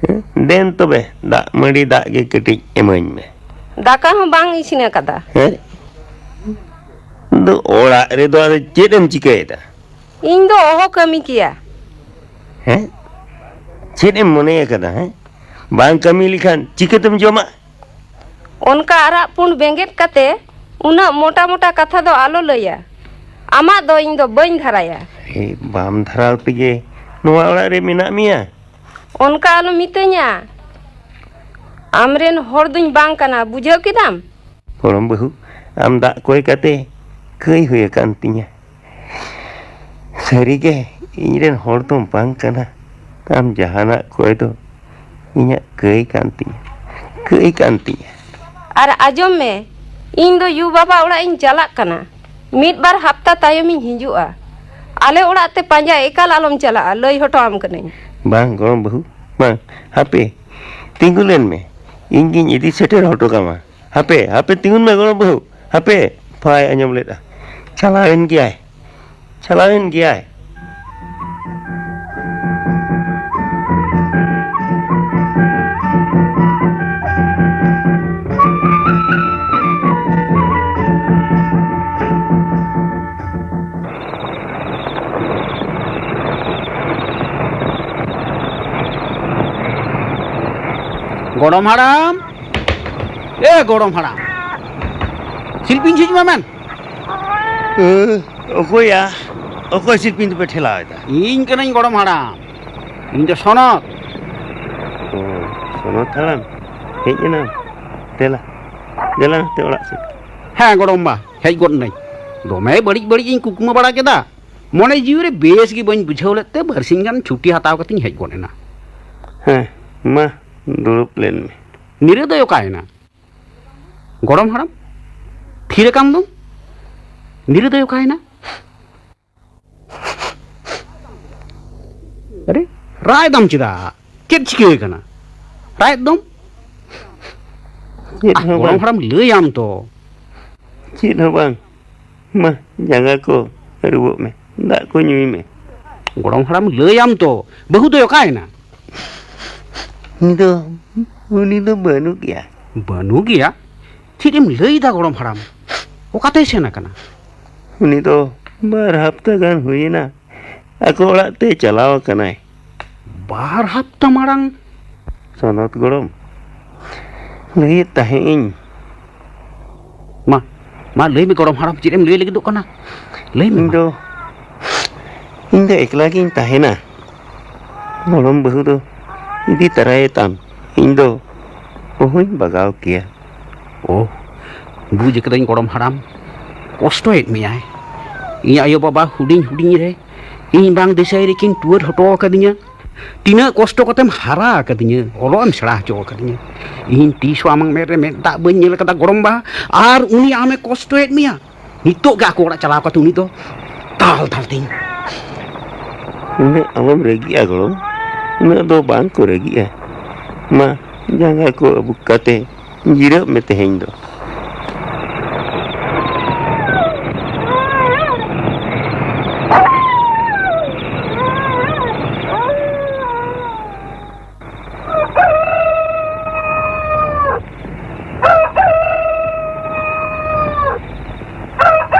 ᱦᱮᱸ, ᱫᱮᱱ ᱛᱚᱵᱮ ᱫᱟᱜ ᱢᱟᱹᱰᱤ ᱫᱟᱜ ᱜᱮ ᱠᱟᱹᱴᱤᱡ ᱤᱢᱟᱹᱧ ᱢᱮ᱾ ᱫᱟᱠᱟ ᱦᱚᱸ ᱵᱟᱝ ᱤᱥᱤᱱ ᱟᱠᱟᱫᱟ᱾ ᱦᱮᱸ? ᱫᱚ ᱚᱲᱟᱜ ᱨᱮᱫᱚ ᱟᱫᱚ ᱪᱮᱫ ᱮᱢ ᱪᱤᱠᱟᱹᱭᱮᱫᱟ? ᱤᱧ ᱫᱚ ᱚᱦᱚ ᱠᱟᱹᱢᱤ ᱠᱮᱭᱟ᱾ ᱦᱮᱸ? ᱪᱮᱫ ᱮᱢ ᱢᱚᱱᱮ ᱟᱠᱟᱫᱟ, ᱦᱮᱸ? ᱵᱟᱝ ᱠᱟᱹᱢᱤ ᱞᱮᱠᱷᱟᱱ ᱪᱤᱠᱟᱹᱛᱮᱢ ᱡᱚᱢᱟ? ᱚᱱᱠᱟ ᱟᱨᱟᱜ ᱯᱩᱸᱰ ᱵᱮᱸᱜᱮᱫ ᱠᱟᱛᱮ ᱩᱱᱟᱹᱜ ᱢᱚᱴᱟ ᱢᱚᱴᱟ ᱠᱟᱛᱷᱟ ᱫᱚ ᱟᱞᱚ ᱞᱟᱹᱭᱟ᱾ ᱟᱢᱟᱜ ᱫᱚ ᱤᱧ ᱫᱚ ᱵᱟᱹᱧ ᱫᱷᱟᱨᱟᱭᱟ᱾ ᱮ, ᱵᱟᱢ ᱫᱷᱟᱨᱟᱣ ᱛᱮᱜᱮ ᱱᱚᱣᱟ ᱚᱲᱟᱜ ᱨᱮ ᱢᱮᱱᱟᱜ ᱢᱮᱭᱟ? ᱚᱱᱠᱟ ᱟᱞᱚᱢ ᱢᱤᱛᱟᱹᱧᱟ᱾ ᱟᱢᱨᱮᱱ ᱦᱚᱲ ᱫᱩᱧ ᱵᱟᱝ ᱠᱟᱱᱟ, ᱵᱩᱡᱷᱟᱹᱣ ᱠᱮᱫᱟᱢ? ᱜᱚᱲᱚᱢ ᱵᱟᱹᱦᱩ, ᱟᱢ ᱫᱟᱜ ᱠᱚᱭ ᱠᱟᱛᱮ ᱠᱟᱹᱭ ᱦᱩᱭ ᱟᱠᱟᱱ ᱛᱤᱧᱟ᱾ ᱥᱟᱹᱨᱤᱜᱮ, ᱤᱧᱨᱮᱱ ᱦᱚᱲ ᱫᱚᱢ ᱵᱟᱝ ᱠᱟᱱᱟ᱾ ᱟᱢ ᱡᱟᱦᱟᱱᱟᱜ ᱠᱚᱭ ᱫᱚ ᱤᱧᱟᱹᱜ ᱠᱟᱹᱭ ᱠᱟᱱ ᱛᱤᱧᱟ, ᱠᱟᱹᱭ ᱠᱟᱱ ᱛᱤᱧᱟ᱾ ᱟᱨ ᱟᱸᱡᱚᱢ ᱢᱮ, ᱤᱧ ᱫᱚ ᱭᱩ ᱵᱟᱵᱟ ᱚᱲᱟᱜ ᱤᱧ ᱪᱟᱞᱟᱜ ᱠᱟᱱᱟ᱾ ᱢᱤᱫ ᱵᱟᱨ ᱦᱟᱯᱛᱟ ᱛᱟᱭᱚᱢᱤᱧ ᱦᱤᱡᱩᱜᱼᱟ᱾ ᱟᱞᱮ ᱚᱲᱟᱜ ᱛᱮ ᱯᱟᱸᱡᱟ ᱮᱠᱟᱞ ᱟᱞᱚᱢ ᱪᱟᱞᱟᱜᱼᱟ, ᱞᱟᱹᱭ ᱦᱚᱴᱚ ᱟᱢ ᱠᱟᱹᱱᱟᱹᱧ᱾ ᱵᱟᱝ ᱜᱚᱲᱚᱢ ᱵᱟᱹᱦᱩ, ᱵᱟᱝ, ᱦᱟᱯᱮ, ᱛᱤᱸᱜᱩ ᱞᱮᱱ ᱢᱮ, ᱤᱧ ᱜᱤᱧ ᱤᱫᱤ ᱥᱮᱴᱮᱨ ᱦᱚᱴᱚ ᱠᱟᱢᱟ᱾ ᱦᱟᱯᱮ, ᱦᱟᱯᱮ, ᱛᱤᱸᱜᱩᱱ ᱢᱮ ᱜᱚᱲᱚᱢ ᱵᱟᱹᱦᱩ, ᱦᱟᱯᱮ, ᱯᱷᱟᱭ ᱟᱸᱡᱚᱢ ᱞᱮᱫᱼᱟ, ᱪᱟᱞᱟᱣᱮᱱ ᱜᱮᱭᱟᱭ, ᱪᱟᱞᱟᱣᱮᱱ ᱜᱮᱭᱟᱭ᱾ ᱜᱚᱲᱚᱢ ᱦᱟᱲᱟᱢ, ᱮ ᱜᱚᱲᱚᱢ ᱦᱟᱲᱟᱢ, ᱥᱤᱞᱯᱤᱧ ᱡᱷᱤᱡ ᱢᱮ ᱢᱮᱱ᱾ ᱮ, ᱚᱠᱚᱭᱟ? ᱚᱠᱚᱭ ᱥᱤᱞᱯᱤᱧ ᱫᱚᱯᱮ ᱴᱷᱮᱞᱟᱣ ᱮᱫᱟ? ᱤᱧ ᱠᱟᱹᱱᱟᱹᱧ ᱜᱚᱲᱚᱢ ᱦᱟᱲᱟᱢ, ᱤᱧ ᱫᱚ ᱥᱚᱱᱚᱛ᱾ ᱚ, ᱥᱚᱱᱚᱛ ᱦᱟᱲᱟᱢ, ᱦᱮᱡ ᱮᱱᱟᱢ? ᱫᱮᱞᱟ, ᱫᱮᱞᱟ ᱱᱚᱛᱮ ᱚᱲᱟᱜ ᱥᱮᱫ᱾ ᱦᱮᱸ ᱜᱚᱲᱚᱢ ᱵᱟ, ᱦᱮᱡ ᱜᱚᱫ ᱱᱟᱹᱧ᱾ ᱫᱚᱢᱮ ᱵᱟᱹᱲᱤᱡ ᱵᱟᱹᱲᱤᱡ ᱤᱧ ᱠᱩᱠᱢᱩ ᱵᱟᱲᱟ ᱠᱮᱫᱟ᱾ ᱢᱚᱱᱮ ᱡᱤᱣᱤ ᱨᱮ ᱵᱮᱥ ᱜᱮ ᱵᱟᱹᱧ ᱵᱩᱡᱷᱟᱹᱣ ᱞᱮᱫ ᱛᱮ ᱵᱟᱨᱥᱤᱧ ᱜᱟᱱ ᱪᱷᱩᱴᱤ ᱦᱟᱛᱟᱣ ᱠᱟᱛᱮᱧ ᱦᱮᱡ ᱜᱚᱫ ᱮᱱᱟ᱾ ᱦᱮᱸ, ᱢᱟ ᱫᱩᱲᱩᱵ ᱞᱮᱱ ᱢᱮ᱾ ᱱᱤᱨᱟᱹ ᱫᱚᱭ ᱚᱠᱟᱭᱮᱱᱟ? ᱜᱚᱲᱚᱢ ᱦᱟᱲᱟᱢ, ᱛᱷᱤᱨ ᱟᱠᱟᱱ ᱫᱚᱢ? ᱱᱤᱨᱟᱹ ᱫᱚᱭ ᱚᱠᱟᱭᱮᱱᱟ? ᱟᱨᱮ, ᱨᱟᱜ ᱮᱫᱟᱢ ᱪᱮᱫᱟᱜ? ᱪᱮᱫ ᱪᱤᱠᱟᱹ ᱟᱠᱟᱱᱟ? ᱨᱟᱜ ᱮᱫ ᱫᱚᱢ? ᱪᱮᱫ ᱟᱦ, ᱦᱚᱸ ᱜᱚᱲᱚᱢ ᱵᱟᱝ᱾ ᱦᱟᱲᱟᱢ, ᱞᱟᱹᱭᱟᱢ ᱛᱚ᱾ ᱪᱮᱫ ᱦᱚᱸ ᱵᱟᱝ᱾ ᱢᱟ, ᱡᱟᱸᱜᱟ ᱠᱚ ᱟᱹᱨᱩᱵᱚᱜ ᱢᱮ, ᱫᱟᱜ ᱠᱚ ᱧᱩᱭ ᱢᱮ᱾ ᱜᱚᱲᱚᱢ ᱦᱟᱲᱟᱢ, ᱞᱟᱹᱭᱟᱢ ᱛᱚ, ᱵᱟᱹᱦᱩ ᱫᱚᱭ ᱚᱠᱟᱭᱮᱱᱟ? ᱩᱱᱤ ᱫᱚ, ᱩᱱᱤ ᱫᱚ ᱵᱟᱹᱱᱩᱜ ᱜᱮᱭᱟ᱾ ᱵᱟᱹᱱᱩᱜ ᱜᱮᱭᱟ? ᱪᱮᱫ ᱮᱢ ᱞᱟᱹᱭᱫᱟ ᱜᱚᱲᱚᱢ ᱦᱟᱲᱟᱢ? ᱚᱠᱟᱛᱮᱭ ᱥᱮᱱ ᱟᱠᱟᱱᱟ? ᱩᱱᱤ ᱫᱚ ᱵᱟᱨ ᱦᱟᱯᱛᱟ ᱜᱟᱱ ᱦᱩᱭᱮᱱᱟ, ᱟᱠᱚ ᱚᱲᱟᱜ ᱛᱮ ᱪᱟᱞᱟᱣ ᱟᱠᱟᱱᱟᱭ᱾ ᱵᱟᱨ ᱦᱟᱯᱛᱟ ᱢᱟᱲᱟᱝ? ᱥᱚᱱᱚᱛ ᱜᱚᱲᱚᱢ, ᱞᱟᱹᱭᱮᱫ ᱛᱟᱦᱮᱸᱫ ᱤᱧ᱾ ᱢᱟ, ᱢᱟ ᱞᱟᱹᱭ ᱢᱮ ᱜᱚᱲᱚᱢ ᱦᱟᱲᱟᱢ, ᱪᱮᱫ ᱮᱢ ᱞᱟᱹᱭ ᱞᱟᱹᱜᱤᱫᱚᱜ ᱠᱟᱱᱟ? ᱞᱟᱹᱭ ᱢᱮ ᱤᱧ ᱢᱟ᱾ ᱫᱚ, ᱤᱧ ᱫᱚ ᱮᱠᱞᱟ ᱜᱤᱧ ᱛᱟᱦᱮᱱᱟ᱾ ᱜᱚᱲᱚᱢ ᱵᱟᱹᱦᱩ ᱫᱚ ᱤᱫᱤ ᱛᱟᱨᱟᱭᱮ ᱛᱟᱢ, ᱤᱧ ᱫᱚ ᱚᱦᱚᱧ ᱵᱟᱜᱟᱣ ᱠᱮᱭᱟ᱾ ᱳ, ᱵᱩᱡᱽ ᱠᱟᱹᱫᱟᱹᱧ ᱜᱚᱲᱚᱢ ᱦᱟᱲᱟᱢ, ᱠᱚᱥᱴᱚᱭᱮᱫ ᱢᱮᱭᱟᱭ᱾ ᱤᱧ ᱟᱭᱳ ᱵᱟᱵᱟ ᱦᱩᱰᱤᱧ ᱦᱩᱰᱤᱧ ᱨᱮ ᱤᱧ ᱵᱟᱝ ᱫᱤᱥᱟᱹᱭ ᱨᱮᱠᱤᱱ ᱴᱩᱣᱟᱹᱨ ᱦᱚᱴᱚ ᱟᱠᱟᱫᱤᱧᱟ᱾ ᱛᱤᱱᱟᱹᱜ ᱠᱚᱥᱴᱚ ᱠᱟᱛᱮᱢ ᱦᱟᱨᱟ ᱟᱠᱟᱫᱤᱧᱟ, ᱚᱞᱚᱜ ᱮᱢ ᱥᱮᱬᱟ ᱦᱚᱪᱚ ᱟᱠᱟᱫᱤᱧᱟ᱾ ᱤᱧ ᱛᱤᱥ ᱦᱚᱸ ᱟᱢᱟᱝ ᱢᱮᱫ ᱨᱮ ᱢᱮᱫ ᱫᱟᱜ ᱵᱟᱹᱧ ᱧᱮᱞ ᱟᱠᱟᱫᱟ ᱜᱚᱲᱚᱢ ᱵᱟ, ᱟᱨ ᱩᱱᱤ ᱟᱢᱮ ᱠᱚᱥᱴᱚᱭᱮᱫ ᱢᱮᱭᱟ᱾ ᱱᱤᱛᱚᱜ ᱜᱮ ᱟᱠᱚ ᱚᱲᱟᱜ ᱪᱟᱞᱟᱣ ᱠᱟᱛᱮ ᱩᱱᱤ ᱫᱚ ᱫᱟᱞ ᱫᱟᱞ ᱛᱤᱧ᱾ ᱩᱱᱟᱹᱜ ᱟᱞᱚᱢ ᱨᱟᱹᱜᱤᱜᱼᱟ ᱜᱚᱲᱚᱢ, ᱩᱱᱟᱹᱜ ᱫᱚ ᱵᱟᱝ ᱠᱚ ᱨᱟᱹᱜᱤᱜᱼᱟ᱾ ᱢᱟ, ᱡᱟᱸᱜᱟ ᱠᱚ ᱟᱹᱵᱩᱠ ᱠᱟᱛᱮ ᱡᱤᱨᱟᱹᱜ ᱢᱮ ᱛᱮᱦᱮᱧ ᱫᱚ᱾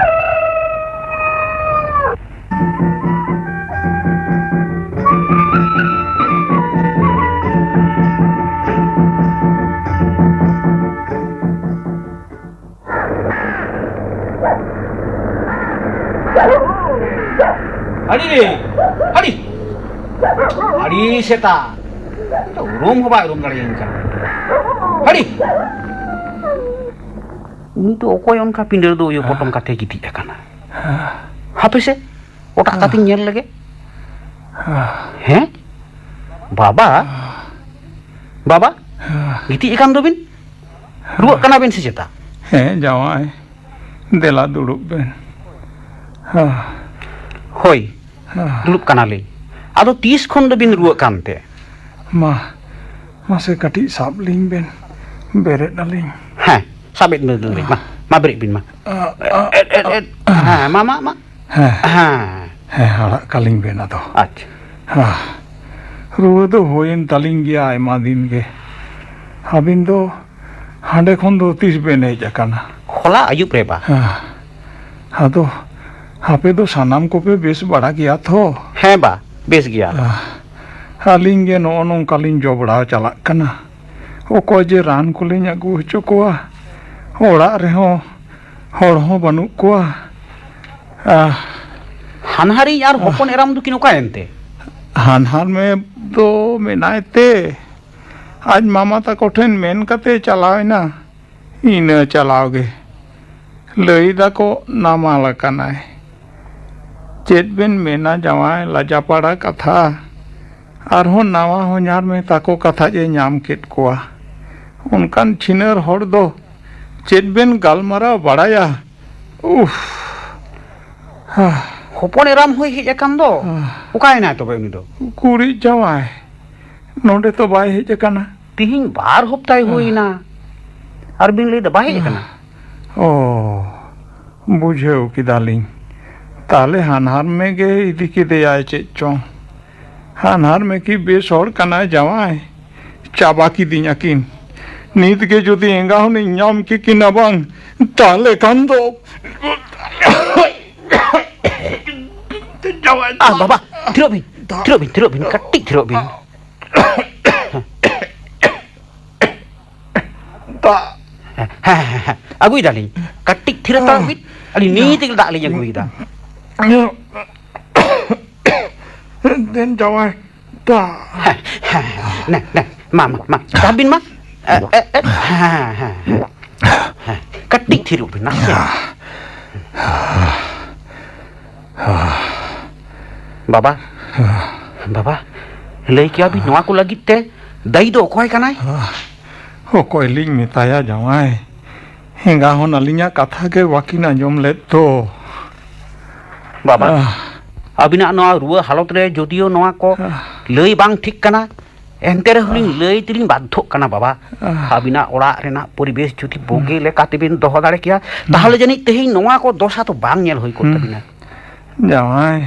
ᱟᱹᱰᱤ ᱨᱮ, ᱟᱹᱰᱤ, ᱟᱹᱰᱤ ᱥᱮᱛᱟ᱾ ᱩᱨᱩᱢ ᱦᱚᱸ ᱵᱟᱭ ᱩᱨᱩᱢ ᱫᱟᱲᱮᱭᱟᱹᱧ ᱠᱟᱱᱟ᱾ ᱟᱹᱰᱤ᱾ ᱩᱱᱤ ᱫᱚ ᱚᱠᱚᱭ ᱚᱱᱠᱟ ᱯᱤᱸᱰᱟᱹ ᱫᱚ ᱩᱭᱩ ᱯᱚᱴᱚᱢ ᱠᱟᱛᱮ ᱜᱤᱛᱤᱡ ᱟᱠᱟᱱᱟ? ᱦᱟᱯᱮ ᱥᱮ, ᱚᱴᱟᱜ ᱠᱟᱛᱮᱧ ᱧᱮᱞ ᱞᱮᱜᱮ᱾ ᱦᱮᱸ? ᱵᱟᱵᱟ? ᱵᱟᱵᱟ? ᱜᱤᱛᱤᱡ ᱟᱠᱟᱱ ᱫᱚᱵᱤᱱ? ᱨᱩᱣᱟᱹᱜ ᱠᱟᱱᱟ ᱵᱤᱱ ᱥᱮ ᱪᱮᱛᱟ? ᱦᱮᱸ ᱡᱟᱶᱟᱭ, ᱫᱮᱞᱟ ᱫᱩᱲᱩᱵ ᱵᱮᱱ᱾ ᱦᱳᱭ, ᱫᱩᱲᱩᱵ ᱠᱟᱱᱟᱞᱤᱧ᱾ ᱟᱫᱚ ᱛᱤᱥ ᱠᱷᱚᱱ ᱫᱚᱵᱤᱱ ᱨᱩᱣᱟᱹᱜ ᱠᱟᱱᱛᱮ? ᱢᱟ, ᱢᱟᱥᱮ ᱠᱟᱹᱴᱤᱡ ᱥᱟᱵ ᱞᱤᱧ ᱵᱮᱱ᱾ ᱵᱮᱨᱮᱫ ᱟᱹᱞᱤᱧ᱾ ᱦᱮᱸ, ᱥᱟᱵᱮᱫ ᱵᱤᱱ, ᱵᱮᱨᱮᱫ ᱵᱤᱱ, ᱢᱟ, ᱢᱟ ᱵᱮᱨᱮᱫ ᱵᱤᱱ, ᱢᱟ᱾ ᱟ, ᱟ, ᱮᱫ, ᱮᱫ, ᱮᱫ᱾ ᱦᱮᱸ, ᱢᱟ, ᱢᱟ, ᱢᱟ᱾ ᱦᱮᱸ᱾ ᱦᱮᱸ᱾ ᱦᱮᱸ, ᱟᱲᱟᱜ ᱠᱟᱹᱞᱤᱧ ᱵᱮᱱ ᱟᱫᱚ᱾ ᱟᱪᱪᱷᱟ᱾ ᱦᱮᱸ᱾ ᱨᱩᱣᱟᱹ ᱫᱚ ᱦᱩᱭᱮᱱ ᱛᱟᱹᱞᱤᱧ ᱜᱮᱭᱟ ᱟᱭᱢᱟ ᱫᱤᱱ ᱜᱮ᱾ ᱟᱹᱵᱤᱱ ᱫᱚ ᱦᱟᱸᱰᱮ ᱠᱷᱚᱱ ᱫᱚ ᱛᱤᱥ ᱵᱮᱱ ᱦᱮᱡ ᱟᱠᱟᱱᱟ? ᱦᱚᱞᱟ ᱟᱹᱭᱩᱵ ᱨᱮ, ᱵᱟ᱾ ᱦᱮᱸ᱾ ᱟᱫᱚ ᱟᱯᱮ ᱫᱚ ᱥᱟᱱᱟᱢ ᱠᱚᱯᱮ ᱵᱮᱥ ᱵᱟᱲᱟ ᱜᱮᱭᱟ ᱛᱚ? ᱦᱮᱸ, ᱵᱟ, ᱵᱮᱥ ᱜᱮᱭᱟ᱾ ᱟ, ᱟᱹᱞᱤᱧ ᱜᱮ ᱱᱚᱜᱼᱚ ᱱᱚᱝᱠᱟ ᱞᱤᱧ ᱡᱚᱵᱽᱲᱟᱣ ᱪᱟᱞᱟᱜ ᱠᱟᱱᱟ᱾ ᱚᱠᱚᱭ ᱡᱮ ᱨᱟᱱ ᱠᱚᱞᱤᱧ ᱟᱹᱜᱩ ᱦᱚᱪᱚ ᱠᱚᱣᱟ, ᱚᱲᱟᱜ ᱨᱮᱦᱚᱸ ᱦᱚᱲ ᱦᱚᱸ ᱵᱟᱹᱱᱩᱜ ᱠᱚᱣᱟ᱾ ᱟᱦ᱾ ᱦᱟᱱᱦᱟᱨᱤᱧ ᱟᱨ ᱦᱚᱯᱚᱱ ᱮᱨᱟᱢ ᱫᱚᱠᱤᱱ ᱚᱠᱟᱭᱮᱱ ᱛᱮ? ᱦᱟᱱᱦᱟᱨ ᱢᱮ ᱫᱚ ᱢᱮᱱᱟᱭ ᱛᱮ, ᱟᱡ ᱢᱟᱢᱟ ᱛᱟᱠᱚ ᱴᱷᱮᱱ ᱢᱮᱱ ᱠᱟᱛᱮ ᱪᱟᱞᱟᱣ ᱮᱱᱟ᱾ ᱤᱱᱟᱹ ᱪᱟᱞᱟᱣ ᱜᱮ᱾ ᱞᱟᱹᱭ ᱫᱟᱠᱚ ᱱᱟᱢᱟᱞ ᱟᱠᱟᱱᱟᱭ᱾ ᱪᱮᱫ ᱵᱮᱱ ᱢᱮᱱᱟ ᱡᱟᱶᱟᱭ, ᱞᱟᱡᱟᱯᱟᱲᱟ ᱠᱟᱛᱷᱟ᱾ ᱟᱨᱦᱚᱸ ᱱᱟᱣᱟ ᱦᱚᱧᱦᱟᱨ ᱢᱮ ᱛᱟᱠᱚ ᱠᱟᱛᱷᱟ ᱡᱮ ᱧᱟᱢ ᱠᱮᱫ ᱠᱚᱣᱟ᱾ ᱚᱱᱠᱟᱱ ᱪᱷᱤᱱᱟᱹᱨ ᱦᱚᱲ ᱫᱚ ᱪᱮᱫ ᱵᱮᱱ ᱜᱟᱞᱢᱟᱨᱟᱣ ᱵᱟᱲᱟᱭᱟ? ᱩᱯᱷ᱾ ᱦᱟ᱾ ᱦᱚᱯᱚᱱ ᱮᱨᱟᱢ ᱦᱚᱸᱭ ᱦᱮᱡ ᱟᱠᱟᱱ ᱫᱚ᱾ ᱦᱟ᱾ ᱚᱠᱟᱭᱮᱱᱟᱭ ᱛᱚᱵᱮ ᱩᱱᱤ ᱫᱚ? ᱩᱠᱩᱨᱤᱡ ᱡᱟᱶᱟᱭ, ᱱᱚᱰᱮ ᱛᱚ ᱵᱟᱭ ᱦᱮᱡ ᱟᱠᱟᱱᱟ᱾ ᱛᱤᱦᱤᱧ ᱵᱟᱨ ᱦᱚᱯᱛᱟᱭ ᱦᱟ᱾ ᱦᱩᱭ ᱮᱱᱟ, ᱟᱨ ᱵᱤᱱ ᱞᱟᱹᱭ ᱫᱟ ᱵᱟᱭ ᱦᱮᱡ ᱟᱠᱟᱱᱟ? ᱚ, ᱵᱩᱡᱷᱟᱹᱣ ᱠᱮᱫᱟᱞᱤᱧ᱾ ᱛᱟᱦᱞᱮ ᱦᱟᱱᱦᱟᱨ ᱢᱮ ᱜᱮ ᱤᱫᱤ ᱠᱮᱫᱮᱭᱟᱭ ᱪᱮᱫ ᱪᱚᱝ᱾ ᱦᱟᱱᱦᱟᱨ ᱢᱮ ᱠᱤ ᱵᱮᱥ ᱦᱚᱲ ᱠᱟᱱᱟᱭ ᱡᱟᱶᱟᱭ? ᱪᱟᱵᱟ ᱠᱤᱫᱤᱧᱟ ᱠᱤᱱ᱾ ᱱᱤᱛ ᱜᱮ ᱡᱩᱫᱤ ᱮᱸᱜᱟ ᱦᱚᱱᱤᱧ ᱧᱟᱢ ᱠᱮᱠᱤᱱᱟ ᱵᱟᱝ, ᱛᱟᱦᱞᱮ ᱠᱷᱟᱱ ᱫᱚ ᱡᱟᱶᱟᱭ ᱫᱚ ᱟᱦ, ᱵᱟᱵᱟ, ᱛᱷᱤᱨᱚᱜ ᱵᱤᱱ, ᱫᱟᱜ᱾ ᱛᱷᱤᱨᱚᱜ ᱵᱤᱱ, ᱛᱷᱤᱨᱚᱜ ᱵᱤᱱ, ᱠᱟᱹᱴᱤᱡ ᱛᱷᱤᱨᱚᱜ ᱵᱤᱱ᱾ ᱫᱟᱜ᱾ ᱦᱮᱸ, ᱦᱮᱸ, ᱦᱮᱸ, ᱦᱮᱸ, ᱟᱹᱜᱩᱭ ᱫᱟᱞᱤᱧ᱾ ᱠᱟᱹᱴᱤᱡ ᱛᱷᱤᱨ ᱦᱟᱛᱟᱲᱚᱜ ᱵᱤᱱ᱾ ᱟᱹᱞᱤᱧ ᱱᱤᱛ ᱜᱮ ᱫᱟᱜ ᱞᱤᱧ ᱟᱹᱜᱩᱭᱮᱫᱟ᱾ ᱫᱮᱱ ᱡᱟᱶᱟᱭ, ᱫᱟᱜ᱾ ᱦᱮᱸ, ᱦᱮᱸ, ᱦᱮᱸ, ᱱᱮ, ᱱᱮ, ᱢᱟ, ᱢᱟ, ᱢᱟ, ᱥᱟᱵ ᱵᱤᱱ ᱢᱟ᱾ ᱮ, ᱮ, ᱮ, ᱦᱮᱸ, ᱦᱮᱸ, ᱦᱮᱸ, ᱦᱮᱸ, ᱠᱟᱹᱴᱤᱡ ᱛᱷᱤᱨᱚᱜ ᱵᱤᱱ, ᱱᱟᱥᱮ᱾ ᱵᱟᱵᱟ, ᱵᱟᱵᱟ, ᱞᱟᱹᱭ ᱠᱮᱭᱟ ᱵᱤᱱ ᱱᱚᱣᱟ ᱠᱚ ᱞᱟᱹᱜᱤᱫ ᱛᱮ ᱫᱟᱹᱭᱤ ᱫᱚ ᱚᱠᱚᱭ ᱠᱟᱱᱟᱭ? ᱚᱠᱚᱭ ᱞᱤᱧ ᱢᱮᱛᱟᱭᱟ ᱡᱟᱶᱟᱭ? ᱮᱸᱜᱟ ᱦᱚᱸ ᱟᱹᱞᱤᱧᱟᱜ ᱠᱟᱛᱷᱟ ᱜᱮ ᱵᱟᱹᱠᱤᱱ ᱟᱸᱡᱚᱢ ᱞᱮᱫ ᱫᱚ᱾ ᱵᱟᱵᱟ, ᱟᱦ᱾ ᱟᱹᱵᱤᱱᱟᱜ ᱱᱚᱣᱟ ᱨᱩᱣᱟᱹ ᱦᱟᱞᱚᱛ ᱨᱮ ᱡᱩᱫᱤᱭᱳ ᱱᱚᱣᱟ ᱠᱚ ᱟᱦ᱾ ᱞᱟᱹᱭ ᱵᱟᱝ ᱴᱷᱤᱠ ᱠᱟᱱᱟ, ᱮᱱᱛᱮ ᱨᱮᱦᱚᱸ ᱞᱤᱧ ᱞᱟᱹᱭ ᱛᱮᱞᱤᱧ ᱵᱟᱫᱽᱫᱷᱚᱜ ᱠᱟᱱᱟ ᱵᱟᱵᱟ᱾ ᱟᱦ᱾ ᱟᱹᱵᱤᱱᱟᱜ ᱚᱲᱟᱜ ᱨᱮᱱᱟᱜ ᱯᱚᱨᱤᱵᱮᱥ ᱡᱩᱫᱤ ᱵᱩᱜᱤ ᱞᱮᱠᱟ ᱛᱮᱵᱤᱱ ᱫᱚᱦᱚ ᱫᱟᱲᱮ ᱠᱮᱭᱟ, ᱛᱟᱦᱚᱞᱮ ᱡᱟᱹᱱᱤᱡ ᱛᱮᱦᱮᱧ ᱱᱚᱣᱟ ᱠᱚ ᱫᱚᱥᱟ ᱫᱚ ᱵᱟᱝ ᱧᱮᱞ ᱦᱩᱭ ᱠᱚᱜ ᱦᱩᱸ᱾ ᱛᱟᱵᱤᱱᱟ᱾ ᱡᱟᱶᱟᱭ,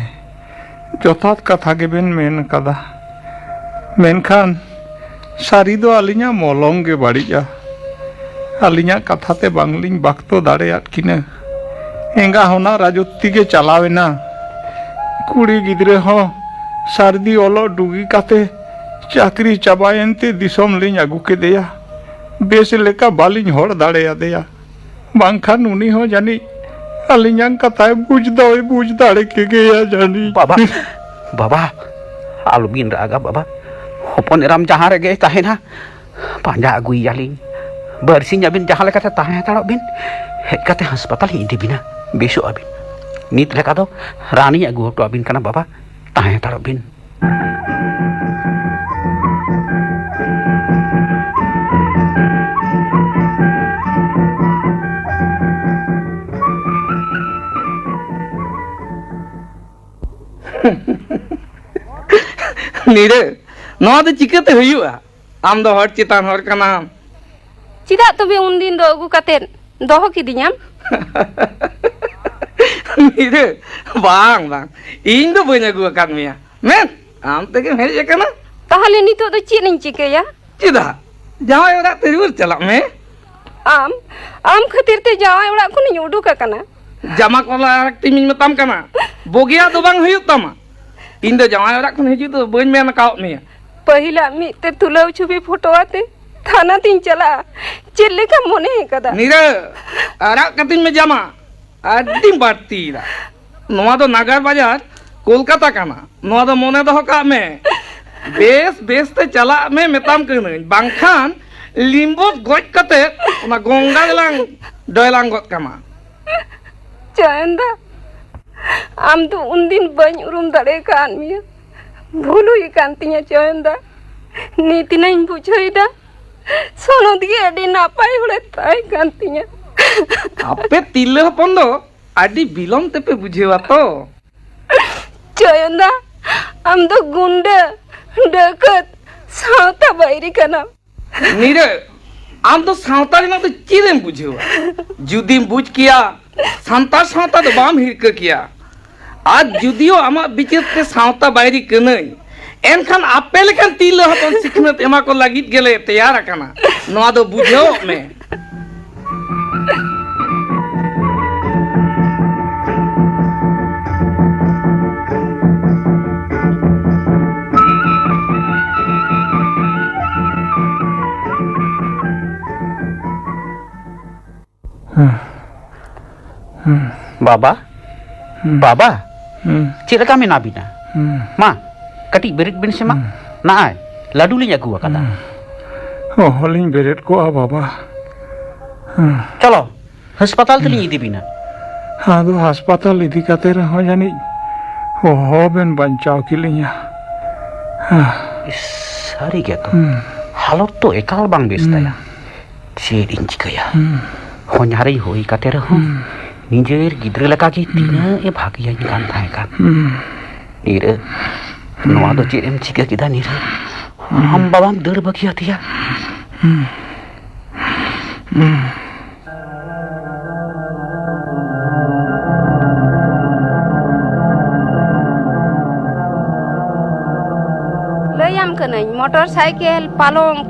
ᱡᱚᱛᱷᱟᱛ ᱠᱟᱛᱷᱟ ᱜᱮᱵᱮᱱ ᱢᱮᱱ ᱠᱟᱫᱟ᱾ ᱢᱮᱱᱠᱷᱟᱱ ᱥᱟᱹᱨᱤ ᱫᱚ ᱟᱹᱞᱤᱧᱟᱜ ᱢᱚᱞᱚᱝ ᱜᱮ ᱵᱟᱹᱲᱤᱡᱼᱟ᱾ ᱟᱹᱞᱤᱧᱟᱜ ᱠᱟᱛᱷᱟ ᱛᱮ ᱵᱟᱝᱞᱤᱧ ᱵᱟᱠᱛᱚ ᱫᱟᱲᱮᱭᱟᱫ ᱠᱤᱱᱟᱹ᱾ ᱮᱸᱜᱟ ᱦᱚᱸ ᱱᱟ ᱨᱟᱡᱚᱛᱤ ᱜᱮ ᱪᱟᱞᱟᱣ ᱮᱱᱟ᱾ ᱠᱩᱲᱤ ᱜᱤᱫᱽᱨᱟᱹ ᱦᱚᱸ ᱥᱟᱹᱨᱫᱤ ᱚᱞᱚᱜ ᱰᱩᱜᱤ ᱠᱟᱛᱮ ᱪᱟᱹᱠᱨᱤ ᱪᱟᱵᱟᱭᱮᱱ ᱛᱮ ᱫᱤᱥᱚᱢ ᱞᱤᱧ ᱟᱹᱜᱩ ᱠᱮᱫᱮᱭᱟ᱾ ᱵᱮᱥ ᱞᱮᱠᱟ ᱵᱟᱹᱞᱤᱧ ᱦᱚᱲ ᱫᱟᱲᱮᱭᱟᱫᱮᱭᱟ᱾ ᱵᱟᱝᱠᱷᱟᱱ ᱩᱱᱤ ᱦᱚᱸ ᱡᱟᱹᱱᱤᱡ ᱟᱹᱞᱤᱧᱟᱜ ᱠᱟᱛᱷᱟᱭ ᱵᱩᱡᱽ ᱫᱚᱭ ᱵᱩᱡᱽ ᱫᱟᱲᱮ ᱠᱮᱜᱮᱭᱟ ᱡᱟᱹᱱᱤᱡ᱾ ᱵᱟᱵᱟ, ᱵᱟᱵᱟ, ᱟᱞᱚᱵᱤᱱ ᱨᱟᱜᱟ ᱵᱟᱵᱟ᱾ ᱦᱚᱯᱚᱱ ᱮᱨᱟᱢ ᱡᱟᱦᱟᱸ ᱨᱮᱜᱮᱭ ᱛᱟᱦᱮᱱᱟ, ᱯᱟᱸᱡᱟ ᱟᱹᱜᱩᱭᱮᱭᱟᱞᱤᱧ᱾ ᱵᱟᱨᱥᱤᱧ ᱟᱹᱵᱤᱱ ᱡᱟᱦᱟᱸ ᱞᱮᱠᱟᱛᱮ ᱛᱟᱦᱮᱸ ᱦᱟᱛᱟᱲᱚᱜ ᱵᱤᱱ, ᱦᱮᱡ ᱠᱟᱛᱮ ᱦᱟᱥᱯᱟᱛᱟᱞ ᱤᱧ ᱤᱫᱤ ᱵᱤᱱᱟ, ᱵᱮᱥᱚᱜ ᱟᱹᱵᱤᱱ᱾ ᱱᱤᱛ ᱞᱮᱠᱟ ᱫᱚ ᱨᱟᱱᱤᱧ ᱟᱹᱜᱩ ᱦᱚᱴᱚ ᱟᱹᱵᱤᱱ ᱠᱟᱱᱟ ᱵᱟᱵᱟ, ᱛᱟᱦᱮᱸ ᱦᱟᱛᱟᱲᱚᱜ ᱵᱤᱱ᱾ ᱱᱤᱨᱟᱹ, ᱱᱚᱣᱟ ᱫᱚ ᱪᱤᱠᱟᱹᱛᱮ ᱦᱩᱭᱩᱜᱼᱟ? ᱟᱢ ᱫᱚ ᱦᱚᱲ ᱪᱮᱛᱟᱱ ᱦᱚᱲ ᱠᱟᱱᱟᱢ᱾ ᱪᱮᱫᱟᱜ ᱛᱚᱵᱮ ᱩᱱᱫᱤᱱ ᱫᱚ ᱟᱹᱜᱩ ᱠᱟᱛᱮᱫ ᱫᱚᱦᱚ ᱠᱤᱫᱤᱧᱟᱢ? ᱱᱤᱨᱟᱹ, ᱵᱟᱝ, ᱵᱟᱝ, ᱤᱧ ᱫᱚ ᱵᱟᱹᱧ ᱟᱹᱜᱩ ᱟᱠᱟᱫ ᱢᱮᱭᱟ᱾ ᱢᱮᱱ, ᱟᱢ ᱛᱮᱜᱮᱢ ᱦᱮᱡ ᱟᱠᱟᱱᱟ᱾ ᱛᱟᱦᱚᱞᱮ ᱱᱤᱛᱚᱜ ᱫᱚ ᱪᱮᱫ ᱤᱧ ᱪᱤᱠᱟᱹᱭᱟ? ᱪᱮᱫᱟᱜ? ᱡᱟᱶᱟᱭ ᱚᱲᱟᱜ ᱛᱮ ᱨᱩᱣᱟᱹᱲ ᱪᱟᱞᱟᱜ ᱢᱮ᱾ ᱟᱢ, ᱟᱢ ᱠᱷᱟᱹᱛᱤᱨ ᱛᱮ ᱡᱟᱶᱟᱭ ᱚᱲᱟᱜ ᱠᱷᱚᱱᱤᱧ ᱩᱰᱩᱠ ᱟᱠᱟᱱᱟ᱾ ᱡᱟᱢᱟ ᱠᱚ ᱞᱟᱲᱟᱠ ᱛᱤᱧ ᱢᱮᱛᱟᱢ ᱠᱟᱱᱟ, ᱵᱩᱜᱤᱭᱟᱜ ᱫᱚ ᱵᱟᱝ ᱦᱩᱭᱩᱜ ᱛᱟᱢᱟ᱾ ᱤᱧ ᱫᱚ ᱡᱟᱶᱟᱭ ᱚᱲᱟᱜ ᱠᱷᱚᱱ ᱦᱤᱡᱩᱜ ᱫᱚ ᱵᱟᱹᱧ ᱢᱮᱱ ᱟᱠᱟᱣᱟᱫ ᱢᱮᱭᱟ᱾ ᱯᱟᱹᱦᱤᱞᱟᱜ ᱢᱤᱫ ᱛᱮ ᱛᱩᱞᱟᱹᱣ ᱪᱷᱚᱵᱤ ᱯᱷᱳᱴᱳ ᱟᱛᱮ ᱛᱷᱟᱱᱟ ᱛᱤᱧ ᱪᱟᱞᱟᱜᱼᱟ, ᱪᱮᱫ ᱞᱮᱠᱟᱢ ᱢᱚᱱᱮ ᱟᱠᱟᱫᱟ? ᱱᱤᱨᱟᱹ, ᱟᱨᱟᱜ ᱠᱟᱹᱛᱤᱧ ᱢᱮ ᱡᱟᱢᱟ, ᱟᱹᱰᱤᱢ ᱵᱟᱹᱲᱛᱤᱭᱮᱫᱟ᱾ ᱱᱚᱣᱟ ᱫᱚ ᱱᱟᱜᱟᱨ ᱵᱟᱡᱟᱨ ᱠᱳᱞᱠᱟᱛᱟ ᱠᱟᱱᱟ, ᱱᱚᱣᱟ ᱫᱚ ᱢᱚᱱᱮ ᱫᱚᱦᱚ ᱠᱟᱜ ᱢᱮ᱾ ᱵᱮᱥ ᱵᱮᱥ ᱛᱮ ᱪᱟᱞᱟᱜ ᱢᱮ ᱢᱮᱛᱟᱢ ᱠᱟᱹᱱᱟᱹᱧ, ᱵᱟᱝᱠᱷᱟᱱ ᱞᱤᱢᱵᱚᱛ ᱜᱚᱡ ᱠᱟᱛᱮ ᱚᱱᱟ ᱜᱚᱝᱜᱟ ᱨᱮᱞᱟᱝ ᱰᱚᱭᱞᱟᱝ ᱜᱚᱫ ᱠᱟᱢᱟ᱾ ᱪᱚᱭᱚᱱ ᱫᱟ, ᱟᱢ ᱫᱚ ᱩᱱᱫᱤᱱ ᱵᱟᱹᱧ ᱩᱨᱩᱢ ᱫᱟᱲᱮ ᱟᱠᱟᱫ ᱢᱮᱭᱟ᱾ ᱵᱷᱩᱞ ᱦᱩᱭ ᱟᱠᱟᱱ ᱛᱤᱧᱟ ᱪᱚᱭᱚᱱ ᱫᱟ᱾ ᱱᱤᱛ ᱤᱧᱤᱧ ᱵᱩᱡᱷᱟᱹᱣ ᱮᱫᱟ, ᱥᱚᱱᱚᱛ ᱜᱮ ᱟᱹᱰᱤ ᱱᱟᱯᱟᱭ ᱦᱚᱲᱮ ᱛᱟᱦᱮᱸ ᱠᱟᱱ ᱛᱤᱧᱟ᱾ ᱟᱯᱮ ᱛᱤᱨᱞᱟᱹ ᱦᱚᱯᱚᱱ ᱫᱚ ᱟᱹᱰᱤ ᱵᱤᱞᱚᱢ ᱛᱮᱯᱮ ᱵᱩᱡᱷᱟᱹᱣᱟ ᱛᱚ᱾ ᱪᱚᱭᱚᱱ ᱫᱟ, ᱟᱢ ᱫᱚ ᱜᱩᱱᱰᱟᱹ, ᱰᱟᱹᱠᱟᱹᱛ, ᱥᱟᱶᱛᱟ ᱵᱟᱹᱭᱨᱤ ᱠᱟᱱᱟᱢ᱾ ᱱᱤᱨᱟᱹ, ᱟᱢ ᱫᱚ ᱥᱟᱶᱛᱟ ᱨᱮᱱᱟᱜ ᱫᱚ ᱪᱮᱫ ᱮᱢ ᱵᱩᱡᱷᱟᱹᱣᱟ? ᱡᱩᱫᱤᱢ ᱵᱩᱡᱽ ᱠᱮᱭᱟ, ᱥᱟᱱᱛᱟᱲ ᱥᱟᱶᱛᱟ ᱫᱚ ᱵᱟᱢ ᱦᱤᱨᱠᱟᱹ ᱠᱮᱭᱟ᱾ ᱟᱨ ᱡᱩᱫᱤᱭᱳ ᱟᱢᱟᱜ ᱵᱤᱪᱟᱹᱨ ᱛᱮ ᱥᱟᱶᱛᱟ ᱵᱟᱹᱭᱨᱤ ᱠᱟᱹᱱᱟᱹᱧ, ᱮᱱᱠᱷᱟᱱ ᱟᱯᱮ ᱞᱮᱠᱟᱱ ᱛᱤᱨᱞᱟᱹ ᱦᱚᱯᱚᱱ ᱥᱤᱠᱷᱱᱟᱹᱛ ᱮᱢᱟ ᱠᱚ ᱞᱟᱹᱜᱤᱫ ᱜᱮᱞᱮ ᱛᱮᱭᱟᱨ ᱟᱠᱟᱱᱟ᱾ ᱱᱚᱣᱟ ᱫᱚ ᱵᱩᱡᱷᱟᱹᱣᱚᱜ ᱢᱮ᱾ ᱵᱟᱵᱟ, ᱦᱩᱸ᱾ ᱵᱟᱵᱟ, ᱦᱩᱸ᱾ ᱪᱮᱫ ᱞᱮᱠᱟ ᱢᱮᱱᱟᱜ ᱵᱤᱱᱟ? ᱦᱩᱸ᱾ ᱢᱟ, ᱠᱟᱹᱴᱤᱡ ᱵᱮᱨᱮᱫ ᱵᱤᱱ ᱥᱮ ᱢᱟ᱾ ᱦᱩᱸ᱾ ᱱᱟᱜᱼᱟᱭ, ᱞᱟᱹᱰᱩ ᱞᱤᱧ ᱟᱹᱜᱩ ᱟᱠᱟᱫᱟ᱾ ᱦᱩᱸ᱾ ᱚᱦᱚᱞᱤᱧ ᱵᱮᱨᱮᱫ ᱠᱚᱜᱼᱟ, ᱵᱟᱵᱟ᱾ ᱦᱩᱸ᱾ ᱪᱚᱞᱚ, ᱦᱟᱥᱯᱟᱛᱟᱞ ᱛᱮᱞᱤᱧ ᱦᱩᱸ᱾ ᱤᱫᱤ ᱵᱤᱱᱟ᱾ ᱟᱫᱚ ᱦᱟᱥᱯᱟᱛᱟᱞ ᱤᱫᱤ ᱠᱟᱛᱮ ᱨᱮᱦᱚᱸ ᱡᱟᱹᱱᱤᱡ ᱚᱦᱚ ᱵᱮᱱ ᱵᱟᱧᱪᱟᱣ ᱠᱮᱞᱤᱧᱟ᱾ ᱦᱮᱸ᱾ ᱤᱥ, ᱥᱟᱹᱨᱤ ᱜᱮᱛᱚ᱾ ᱦᱩᱸ᱾ ᱦᱟᱞᱚᱛ ᱛᱚ ᱮᱠᱟᱞ ᱵᱟᱝ ᱵᱮᱥ ᱦᱩᱸ᱾ ᱛᱟᱭᱟ᱾ ᱪᱮᱫ ᱤᱧ ᱪᱤᱠᱟᱹᱭᱟ? ᱦᱩᱸ᱾ ᱦᱚᱧᱦᱟᱨᱤᱧ ᱦᱩᱭ ᱠᱟᱛᱮ ᱨᱮᱦᱚᱸ ᱦᱩᱸ᱾ ᱱᱤᱡᱮᱨ ᱜᱤᱫᱽᱨᱟᱹ ᱞᱮᱠᱟᱜᱮ ᱦᱩᱸ᱾ ᱛᱤᱱᱟᱹᱜ ᱮ ᱵᱷᱟᱜᱮᱭᱟᱹᱧ ᱠᱟᱱ ᱛᱟᱦᱮᱸ ᱠᱟᱱ᱾ ᱦᱩᱸ᱾ ᱱᱤᱨᱟᱹ, ᱦᱩᱸ᱾ ᱱᱚᱣᱟ ᱫᱚ ᱪᱮᱫ ᱮᱢ ᱪᱤᱠᱟᱹ ᱠᱮᱫᱟ ᱱᱤᱨᱟᱹ? ᱦᱩᱸ᱾ ᱟᱢ ᱵᱟᱵᱟᱢ ᱫᱟᱹᱲ ᱵᱟᱹᱜᱤᱭᱟᱫᱮᱭᱟ? ᱦᱩᱸ᱾ ᱦᱩᱸ᱾ ᱞᱟᱹᱭᱟᱢ ᱠᱟᱹᱱᱟᱹᱧ, ᱢᱚᱴᱚᱨ ᱥᱟᱭᱠᱮᱞ, ᱯᱟᱞᱚᱝᱠ,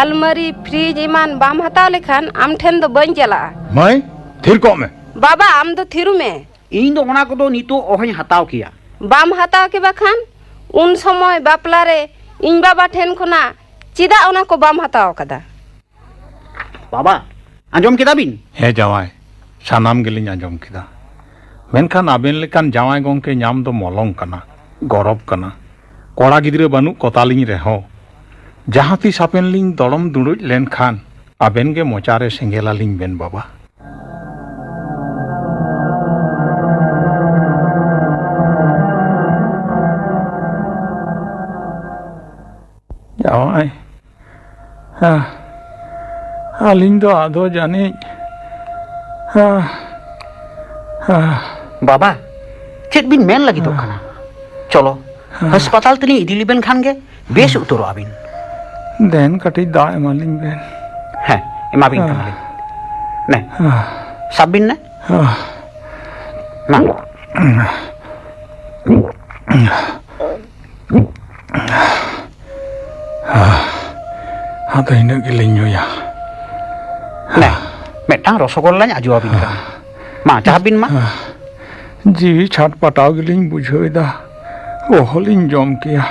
ᱟᱞᱢᱟᱨᱤ, ᱯᱷᱨᱤᱡᱽ ᱮᱢᱟᱱ ᱵᱟᱢ ᱦᱟᱛᱟᱣ ᱞᱮᱠᱷᱟᱱ ᱟᱢ ᱴᱷᱮᱱ ᱫᱚ ᱵᱟᱹᱧ ᱪᱟᱞᱟᱜᱼᱟ᱾ ᱢᱟᱹᱭ, ᱛᱷᱤᱨ ᱠᱚᱜ ᱢᱮ᱾ ᱵᱟᱵᱟ, ᱟᱢ ᱫᱚ ᱛᱷᱤᱨᱩ ᱢᱮ᱾ ᱤᱧ ᱫᱚ ᱚᱱᱟ ᱠᱚᱫᱚ ᱱᱤᱛᱚᱜ ᱚᱦᱚᱧ ᱦᱟᱛᱟᱣ ᱠᱮᱭᱟ᱾ ᱵᱟᱢ ᱦᱟᱛᱟᱣ ᱠᱮ ᱵᱟᱠᱷᱟᱱ ᱩᱱ ᱥᱚᱢᱚᱭ ᱵᱟᱯᱞᱟ ᱨᱮ ᱤᱧ ᱵᱟᱵᱟ ᱴᱷᱮᱱ ᱠᱷᱚᱱᱟᱜ ᱪᱮᱫᱟᱜ ᱚᱱᱟ ᱠᱚ ᱵᱟᱢ ᱦᱟᱛᱟᱣ ᱟᱠᱟᱫᱟ? ᱵᱟᱵᱟ, ᱟᱸᱡᱚᱢ ᱠᱮᱫᱟ ᱵᱤᱱ? ᱦᱮᱸ ᱡᱟᱶᱟᱭ, ᱥᱟᱱᱟᱢ ᱜᱮᱞᱤᱧ ᱟᱸᱡᱚᱢ ᱠᱮᱫᱟ᱾ ᱢᱮᱱᱠᱷᱟᱱ ᱟᱵᱮᱱ ᱞᱮᱠᱟᱱ ᱡᱟᱶᱟᱭ ᱜᱚᱝᱠᱮ ᱧᱟᱢ ᱫᱚ ᱢᱚᱞᱚᱝ ᱠᱟᱱᱟ, ᱜᱚᱨᱚᱵᱽ ᱠᱟᱱᱟ᱾ ᱠᱚᱲᱟ ᱜᱤᱫᱽᱨᱟᱹ ᱵᱟᱹᱱᱩᱜ ᱠᱚᱛᱟᱞᱤᱧ ᱨᱮᱦᱚᱸ, ᱡᱟᱦᱟᱸ ᱛᱤᱥ ᱟᱵᱮᱱ ᱞᱤᱧ ᱫᱚᱲᱚᱢ ᱫᱩᱲᱩᱡ ᱞᱮᱱᱠᱷᱟᱱ ᱟᱵᱮᱱ ᱜᱮ ᱢᱚᱪᱟ ᱨᱮ ᱥᱮᱸᱜᱮᱞ ᱟᱹᱞᱤᱧ ᱵᱮᱱ ᱵᱟᱵᱟ᱾ ᱡᱟᱶᱟᱭ, ᱦᱮᱸ, ᱟᱹᱞᱤᱧ ᱫᱚ ᱟᱫᱚ ᱡᱟᱹᱱᱤᱡ, ᱦᱮᱸ, ᱦᱮᱸ᱾ ᱵᱟᱵᱟ, ᱪᱮᱫ ᱵᱤᱱ ᱢᱮᱱ ᱞᱟᱹᱜᱤᱫᱚᱜ ᱦᱮᱸ᱾ ᱠᱟᱱᱟ? ᱪᱚᱞᱚ, ᱦᱮᱸ᱾ ᱦᱟᱥᱯᱟᱛᱟᱞ ᱛᱮᱞᱤᱧ ᱤᱫᱤ ᱞᱮᱵᱮᱱ ᱠᱷᱟᱱ ᱜᱮ ᱵᱮᱥ ᱦᱮᱸ᱾ ᱩᱛᱟᱹᱨᱚᱜ ᱟᱵᱤᱱ᱾ ᱫᱮᱱ, ᱠᱟᱹᱴᱤᱡ ᱫᱟᱜ ᱮᱢᱟᱞᱤᱧ ᱵᱮᱱ᱾ ᱦᱮᱸ, ᱮᱢᱟᱵᱤᱱ ᱠᱟᱱᱟᱞᱤᱧ᱾ ᱱᱮ, ᱥᱟᱵ ᱵᱤᱱ ᱱᱮ᱾ ᱢᱟ᱾ ᱟᱫᱚ ᱤᱱᱟᱹᱜ ᱜᱮᱞᱤᱧ ᱧᱩᱭᱟ᱾ ᱱᱮ, ᱢᱤᱫᱴᱟᱝ ᱨᱚᱥᱚᱜᱚᱞᱞᱟᱧ ᱟᱡᱚᱣᱟᱵᱤᱱ ᱠᱟᱱᱟ᱾ ᱢᱟ, ᱪᱟᱦᱟᱵ ᱵᱤᱱ ᱢᱟ᱾ ᱡᱤᱣᱤ ᱪᱷᱟᱴ ᱯᱟᱴᱟᱣ ᱜᱮᱞᱤᱧ ᱵᱩᱡᱷᱟᱹᱣ ᱮᱫᱟ᱾ ᱚᱦᱚᱞᱤᱧ ᱡᱚᱢ ᱠᱮᱭᱟ᱾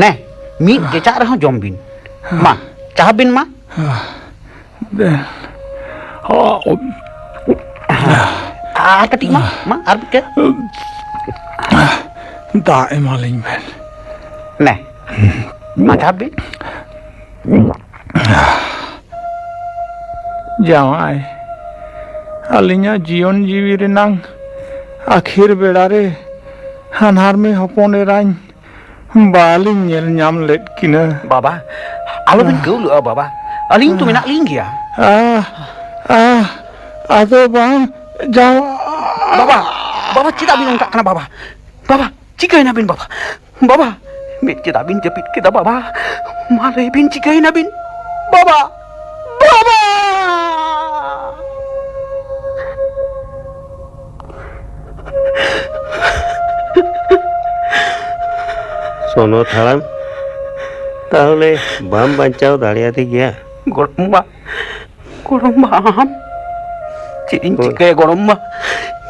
ᱱᱮ, ᱢᱤᱫ ᱠᱮᱪᱟᱜ ᱨᱮᱦᱚᱸ ᱡᱚᱢ ᱵᱤᱱ᱾ ᱢᱟ, ᱪᱟᱦᱟᱵ ᱵᱤᱱ ᱢᱟ᱾ ᱫᱮ᱾ ᱟᱨ ᱠᱟᱹᱴᱤᱡ ᱢᱟ, ᱢᱟ, ᱟᱨ ᱢᱤᱫᱴᱮᱱ᱾ ᱫᱟᱜ ᱮᱢᱟᱞᱤᱧ ᱵᱮᱱ᱾ ᱱᱮ, ᱢᱟ, ᱪᱟᱦᱟᱵ ᱵᱤᱱ᱾ ᱡᱟᱶᱟᱭ, ᱟᱹᱞᱤᱧᱟᱜ ᱡᱤᱭᱚᱱ ᱡᱤᱣᱤ ᱨᱮᱱᱟᱝ ᱟᱹᱠᱷᱤᱨ ᱵᱮᱲᱟ ᱨᱮ ᱦᱟᱱᱦᱟᱨ ᱢᱮ ᱦᱚᱯᱚᱱ ᱮᱨᱟᱧ ᱵᱟᱞᱤᱧ ᱧᱮᱞ ᱧᱟᱢ ᱞᱮᱫ ᱠᱤᱱᱟ᱾ ᱵᱟᱵᱟ, ᱟᱞᱚᱵᱤᱱ ᱠᱟᱹᱣᱞᱩᱜᱼᱟ ᱵᱟᱵᱟ, ᱟᱹᱞᱤᱧ ᱛᱚ ᱢᱮᱱᱟᱜ ᱞᱤᱧ ᱜᱮᱭᱟ᱾ ᱟᱦ, ᱟᱦ, ᱟᱫᱚ ᱵᱟᱝ, ᱡᱟᱶᱟᱭ᱾ ᱵᱟᱵᱟ, ᱵᱟᱵᱟ, ᱪᱮᱫᱟᱜ ᱵᱤᱱ ᱚᱱᱠᱟᱜ ᱠᱟᱱᱟ ᱵᱟᱵᱟ? ᱵᱟᱵᱟ, ᱪᱤᱠᱟᱹᱭᱮᱱᱟ ᱵᱤᱱ ᱵᱟᱵᱟ? ᱵᱟᱵᱟ, ᱢᱮᱫ ᱪᱮᱫᱟᱜ ᱵᱤᱱ ᱡᱟᱹᱯᱤᱫ ᱠᱮᱫᱟ ᱵᱟᱵᱟ? ᱢᱟ ᱞᱟᱹᱭ ᱵᱤᱱ, ᱪᱤᱠᱟᱹᱭᱮᱱᱟ ᱵᱤᱱ ᱵᱟᱵᱟ? ᱵᱟᱵᱟ! ᱥᱚᱱᱚᱛ ᱦᱟᱲᱟᱢ, ᱛᱟᱦᱚᱞᱮ ᱵᱟᱢ ᱵᱟᱧᱪᱟᱣ ᱫᱟᱲᱮᱭᱟᱫᱮ ᱜᱮᱭᱟ? ᱜᱚᱲᱚᱢ ᱵᱟ, ᱜᱚᱲᱚᱢ ᱵᱟ, ᱟᱢ ᱪᱮᱫ ᱤᱧ ᱦᱳᱭ᱾ ᱪᱤᱠᱟᱹᱭᱟ ᱜᱚᱲᱚᱢ ᱵᱟ?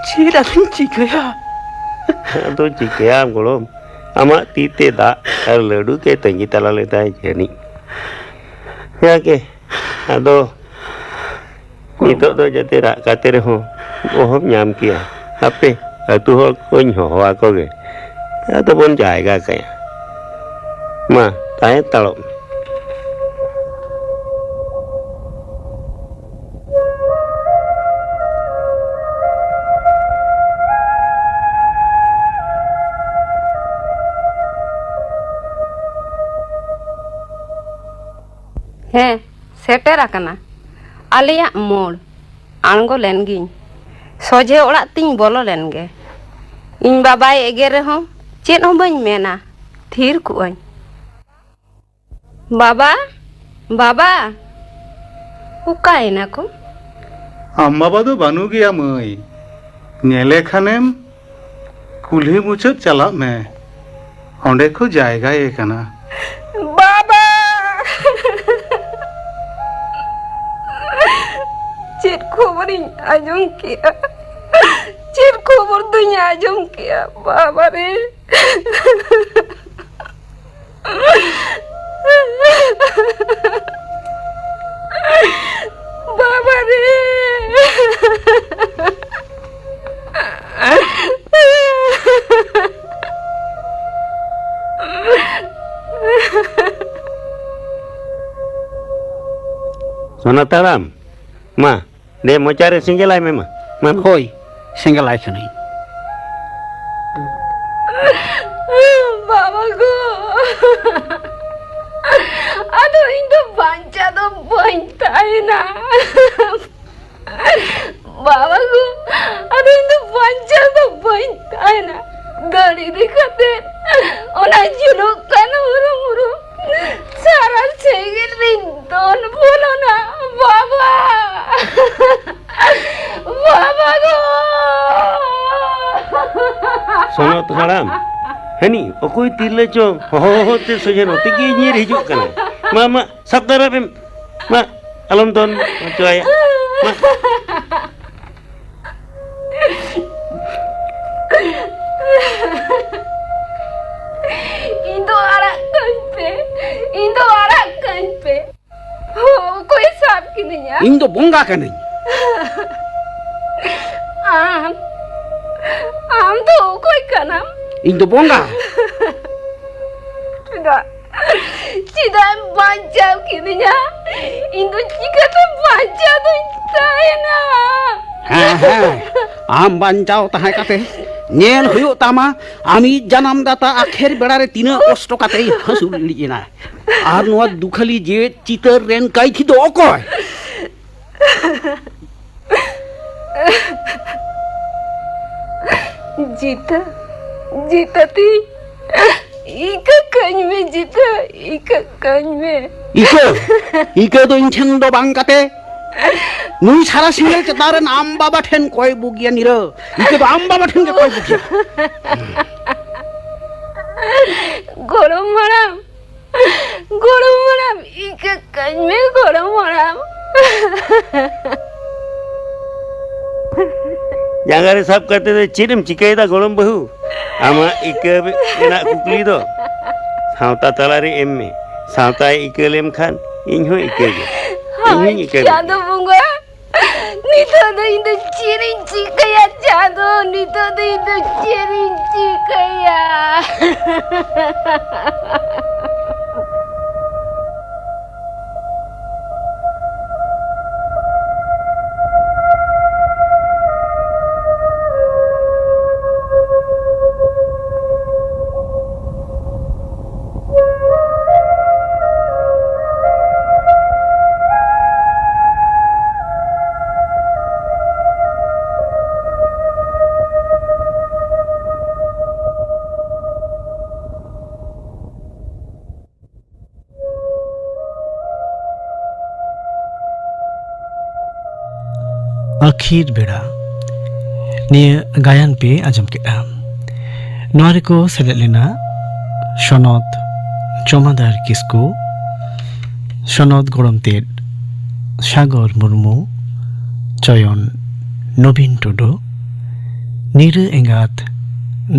ᱪᱮᱫ ᱟᱫᱚᱧ ᱪᱤᱠᱟᱹᱭᱟ? ᱟᱫᱚ ᱪᱤᱠᱟᱹᱭᱟᱢ ᱜᱚᱲᱚᱢ? ᱟᱢᱟᱜ ᱛᱤ ᱛᱮ ᱫᱟᱜ ᱟᱨ ᱞᱟᱹᱰᱩ ᱜᱮ ᱛᱟᱺᱜᱤ ᱛᱟᱞᱟ ᱞᱮᱫᱟᱭ ᱡᱟᱹᱱᱤᱡ᱾ ᱡᱟᱜᱮ, ᱟᱫᱚ ᱱᱤᱛᱚᱜ ᱫᱚ ᱡᱟᱛᱮ ᱨᱟᱜ ᱠᱟᱛᱮ ᱨᱮᱦᱚᱸ ᱚᱦᱚᱢ ᱧᱟᱢ ᱠᱮᱭᱟ᱾ ᱦᱟᱯᱮ, ᱟᱹᱛᱩ ᱦᱚᱲ ᱠᱚᱧ ᱦᱚᱦᱚ ᱟᱠᱚ ᱜᱮ᱾ ᱟᱫᱚ ᱵᱚᱱ ᱡᱟᱭᱜᱟ ᱠᱟᱭᱟ᱾ ᱢᱟ, ᱛᱟᱦᱮᱸ ᱦᱟᱛᱟᱲᱚᱜ ᱢᱮ᱾ ᱦᱮᱸ, ᱥᱮᱴᱮᱨ ᱟᱠᱟᱱᱟ ᱟᱞᱮᱭᱟᱜ ᱢᱳᱲ᱾ ᱟᱬᱜᱚ ᱞᱮᱱ ᱜᱤᱧ᱾ ᱥᱚᱡᱷᱮ ᱚᱲᱟᱜ ᱛᱤᱧ ᱵᱚᱞᱚ ᱞᱮᱱ ᱜᱮ᱾ ᱤᱧ ᱵᱟᱵᱟᱭ ᱮᱜᱮᱨ ᱨᱮᱦᱚᱸ ᱪᱮᱫ ᱦᱚᱸ ᱵᱟᱹᱧ ᱢᱮᱱᱟ, ᱛᱷᱤᱨ ᱠᱚᱜ ᱟᱹᱧ᱾ ᱵᱟᱵᱟ, ᱵᱟᱵᱟ, ᱚᱠᱟᱭᱮᱱᱟ ᱠᱚ? ᱟᱢ ᱵᱟᱵᱟ ᱫᱚ ᱵᱟᱹᱱᱩᱜ ᱜᱮᱭᱟ ᱢᱟᱹᱭ᱾ ᱧᱮᱞᱮ ᱠᱷᱟᱱᱮᱢ ᱠᱩᱞᱦᱤ ᱢᱩᱪᱟᱹᱫ ᱪᱟᱞᱟᱜ ᱢᱮ, ᱚᱸᱰᱮ ᱠᱚ ᱡᱟᱭᱜᱟᱭᱮ ᱠᱟᱱᱟ᱾ ᱵᱟᱵᱟ! ᱪᱮᱫ ᱠᱷᱚᱵᱚᱨᱤᱧ ᱟᱸᱡᱚᱢ ᱠᱮᱜᱼᱟ? ᱪᱮᱫ ᱠᱷᱚᱵᱚᱨ ᱫᱚᱧ ᱟᱸᱡᱚᱢ ᱠᱮᱜᱼᱟ? ᱵᱟᱵᱟ ᱨᱮ! ᱵᱟᱵᱟ ᱨᱮ! ᱥᱚᱱᱟᱛᱟ ᱦᱟᱲᱟᱢ, ᱢᱟ, ᱫᱮ, ᱢᱚᱪᱟᱨᱮ ᱥᱮᱸᱜᱮᱞᱟᱭ ᱢᱮ ᱢᱟ᱾ ᱢᱟ᱾ ᱦᱳᱭ, ᱥᱮᱸᱜᱮᱞᱟᱭ ᱠᱟᱹᱱᱟᱹᱧ᱾ ᱵᱟᱵᱟ ᱜᱳ, ᱟᱫᱚ ᱤᱧ ᱫᱚ ᱵᱟᱧᱪᱟᱣ ᱫᱚ ᱵᱟᱹᱧ ᱛᱟᱦᱮᱱᱟ᱾ ᱵᱟᱵᱟ ᱜᱳ, ᱟᱫᱚ ᱤᱧ ᱫᱚ ᱵᱟᱧᱪᱟᱣ ᱫᱚ ᱵᱟᱹᱧ ᱛᱟᱦᱮᱱᱟ᱾ ᱫᱟᱲᱮ ᱤᱫᱤ ᱠᱟᱛᱮ ᱚᱱᱟ ᱡᱩᱞᱩᱜ ᱠᱟᱱ ᱦᱩᱨᱩ ᱦᱩᱨᱩ ᱥᱟᱨᱟ ᱥᱮᱸᱜᱮᱞ ᱨᱤᱧ ᱫᱚᱱ ᱵᱚᱞᱚᱱᱟ᱾ ᱵᱟᱵᱟ! ᱵᱟᱵᱟ ᱜᱳ! ᱥᱚᱱᱚᱛ ᱦᱟᱲᱟᱢ, ᱦᱟᱹᱱᱤ ᱚᱠᱚᱭ ᱛᱤᱨᱞᱟᱹ ᱪᱚ ᱦᱚᱦᱚ ᱦᱚᱦᱚ ᱛᱮ ᱥᱚᱡᱷᱮ ᱱᱚᱛᱮ ᱜᱮ ᱧᱤᱨ ᱦᱤᱡᱩᱜ ᱠᱟᱱᱟ᱾ ᱢᱟ, ᱢᱟ, ᱥᱟᱵ ᱫᱟᱨᱟᱢ ᱮᱢ᱾ ᱢᱟ, ᱟᱞᱚᱢ ᱫᱚᱱ ᱦᱚᱪᱚ ᱟᱭᱟ᱾ ᱢᱟ᱾ ᱤᱧ ᱫᱚ ᱟᱲᱟᱜ ᱠᱟᱹᱧ ᱯᱮ, ᱤᱧ ᱫᱚ ᱟᱲᱟᱜ ᱠᱟᱹᱧ ᱯᱮ᱾ ᱚᱠᱚᱭᱮ ᱥᱟᱵ ᱠᱤᱫᱤᱧᱟ? ᱤᱧ ᱫᱚ ᱵᱚᱸᱜᱟ ᱠᱟᱹᱱᱟᱹᱧ᱾ ᱟᱢ, ᱟᱢ ᱫᱚ ᱚᱠᱚᱭ ᱠᱟᱱᱟᱢ? ᱤᱧ ᱫᱚ ᱵᱚᱸᱜᱟ᱾ ᱪᱮᱫᱟᱜ? ᱪᱮᱫᱟᱜ ᱮᱢ ᱵᱟᱧᱪᱟᱣ ᱠᱤᱫᱤᱧᱟ? ᱤᱧ ᱫᱚ ᱪᱤᱠᱟᱹᱛᱮ ᱵᱟᱧᱪᱟᱣ ᱫᱚᱧ ᱛᱟᱦᱮᱱᱟ? ᱦᱮᱸ, ᱦᱮᱸ, ᱟᱢ ᱵᱟᱧᱪᱟᱣ ᱛᱟᱦᱮᱸ ᱠᱟᱛᱮ ᱧᱮᱞ ᱦᱩᱭᱩᱜ ᱛᱟᱢᱟ, ᱟᱢᱤᱡ ᱡᱟᱱᱟᱢ ᱫᱟᱛᱟ ᱟᱠᱷᱮᱨ ᱵᱮᱲᱟ ᱨᱮ ᱛᱤᱱᱟᱹᱜ ᱠᱚᱥᱴᱚ ᱠᱟᱛᱮᱭ ᱦᱟᱹᱥᱩᱨ ᱤᱲᱤᱡ ᱮᱱᱟ᱾ ᱟᱨ ᱱᱚᱣᱟ ᱫᱩᱠᱷᱟᱹᱞᱤ ᱡᱮᱣᱮᱫ ᱪᱤᱛᱟᱹᱨ ᱨᱮᱱ ᱠᱟᱹᱭᱛᱷᱤ ᱫᱚ ᱚᱠᱚᱭ? ᱡᱤᱛᱟᱹ, ᱡᱤᱛᱟᱹ ᱛᱤᱧ, ᱤᱠᱟᱹ ᱠᱟᱹᱧ ᱢᱮ ᱡᱤᱛᱟᱹ, ᱤᱠᱟᱹ ᱠᱟᱹᱧ ᱢᱮ᱾ ᱤᱠᱟᱹ? ᱤᱠᱟᱹ ᱫᱚ ᱤᱧ ᱴᱷᱮᱱ ᱫᱚ ᱵᱟᱝ ᱠᱟᱛᱮ, ᱱᱩᱭ ᱥᱟᱨᱟ ᱥᱤᱸᱜᱟᱹᱲ ᱪᱮᱛᱟᱱ ᱨᱮᱱ ᱟᱢ ᱵᱟᱵᱟ ᱴᱷᱮᱱ ᱠᱚᱭ ᱵᱩᱜᱤᱭᱟ ᱱᱤᱨᱟᱹ᱾ ᱤᱠᱟᱹ ᱫᱚ ᱟᱢ ᱵᱟᱵᱟ ᱴᱷᱮᱱ ᱜᱮ ᱠᱚᱭ ᱵᱩᱜᱤᱭᱟ᱾ ᱜᱚᱲᱚᱢ ᱦᱟᱲᱟᱢ, ᱜᱚᱲᱚᱢ ᱦᱟᱲᱟᱢ, ᱤᱠᱟᱹ ᱠᱟᱹᱧ ᱢᱮ ᱜᱚᱲᱚᱢ ᱦᱟᱲᱟᱢ᱾ ᱡᱟᱸᱜᱟ ᱨᱮ ᱥᱟᱵ ᱠᱟᱛᱮ ᱫᱚ ᱪᱮᱫ ᱮᱢ ᱪᱤᱠᱟᱹᱭᱮᱫᱟ ᱜᱚᱲᱚᱢ ᱵᱟᱹᱦᱩ? ᱟᱢᱟᱜ ᱤᱠᱟᱹ ᱨᱮᱱᱟᱜ ᱠᱩᱠᱞᱤ ᱫᱚ ᱥᱟᱶᱛᱟ ᱛᱟᱞᱟᱨᱮ ᱮᱢ ᱢᱮ᱾ ᱥᱟᱶᱛᱟᱭ ᱤᱠᱟᱹ ᱞᱮᱢ ᱠᱷᱟᱱ ᱤᱧ ᱦᱚᱸ ᱤᱠᱟᱹ ᱜᱮ᱾ ᱤᱧ ᱦᱚᱸᱧ ᱤᱠᱟᱹ ᱜᱮ᱾ ᱪᱟᱸᱫᱚ ᱵᱚᱸᱜᱟ, ᱱᱤᱛᱚᱜ ᱫᱚ ᱤᱧ ᱫᱚ ᱪᱮᱫ ᱤᱧ ᱪᱤᱠᱟᱹᱭᱟ ᱪᱟᱸᱫᱚ? ᱱᱤᱛᱚᱜ ᱫᱚ ᱤᱧ ᱫᱚ ᱪᱮᱫ ᱤᱧ ᱪᱤᱠᱟᱹᱭᱟ? ᱟᱹᱠᱷᱤᱨ ᱵᱮᱲᱟ᱾ ᱱᱤᱭᱟᱹ ᱜᱟᱭᱟᱱ ᱯᱮ ᱟᱸᱡᱚᱢ ᱠᱮᱫᱼᱟ᱾ ᱱᱚᱣᱟ ᱨᱮᱠᱚ ᱥᱮᱞᱮᱫ ᱞᱮᱱᱟ ᱥᱚᱱᱚᱛ ᱡᱚᱢᱟᱫᱟᱨ ᱠᱤᱥᱠᱩ, ᱥᱚᱱᱚᱛ ᱜᱚᱲᱚᱢ ᱛᱮᱫ ᱥᱟᱜᱚᱨ ᱢᱩᱨᱢᱩ, ᱪᱚᱭᱚᱱ ᱱᱚᱵᱤᱱ ᱴᱩᱰᱩ, ᱱᱤᱨᱟᱹ ᱮᱸᱜᱟᱛ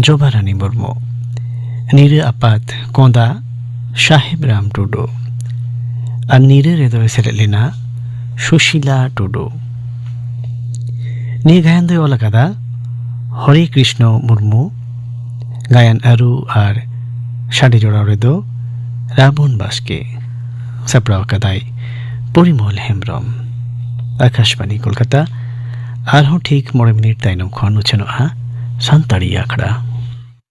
ᱡᱚᱵᱟᱨᱟᱱᱤ ᱢᱩᱨᱢᱩ, ᱱᱤᱨᱟᱹ ᱟᱯᱟᱛ ᱠᱚᱸᱫᱟ ᱥᱟᱦᱮᱵ ᱨᱟᱢ ᱴᱩᱰᱩ ᱟᱨ ᱱᱤᱨᱟᱹ ᱨᱮᱫᱚᱭ ᱥᱮᱞᱮᱫ ᱞᱮᱱᱟ ᱥᱩᱥᱤᱞᱟ ᱴᱩᱰᱩ᱾ ᱱᱤᱭᱟᱹ ᱜᱟᱭᱟᱱ ᱫᱚᱭ ᱚᱞ ᱟᱠᱟᱫᱟ ᱦᱚᱨᱮ ᱠᱨᱤᱥᱱᱚ ᱢᱩᱨᱢᱩ, ᱜᱟᱭᱟᱱ ᱟᱹᱨᱩ ᱟᱨ ᱥᱟᱰᱮ ᱡᱚᱲᱟᱣ ᱨᱮᱫᱚ ᱨᱟᱵᱚᱱ ᱵᱟᱥᱠᱮ, ᱥᱟᱯᱲᱟᱣ ᱟᱠᱟᱫᱟᱭ ᱯᱚᱨᱤᱢᱚᱞ ᱦᱮᱢᱵᱨᱚᱢ᱾ ᱟᱠᱟᱥᱵᱟᱬᱤ ᱠᱳᱞᱠᱟᱛᱟ᱾ ᱟᱨᱦᱚᱸ ᱴᱷᱤᱠ ᱢᱚᱬᱮ ᱢᱤᱱᱤᱴ ᱛᱟᱭᱱᱚᱢ ᱠᱷᱚᱱ ᱩᱪᱷᱟᱹᱱᱚᱜᱼᱟ ᱥᱟᱱᱛᱟᱲᱤ ᱟᱠᱷᱲᱟ᱾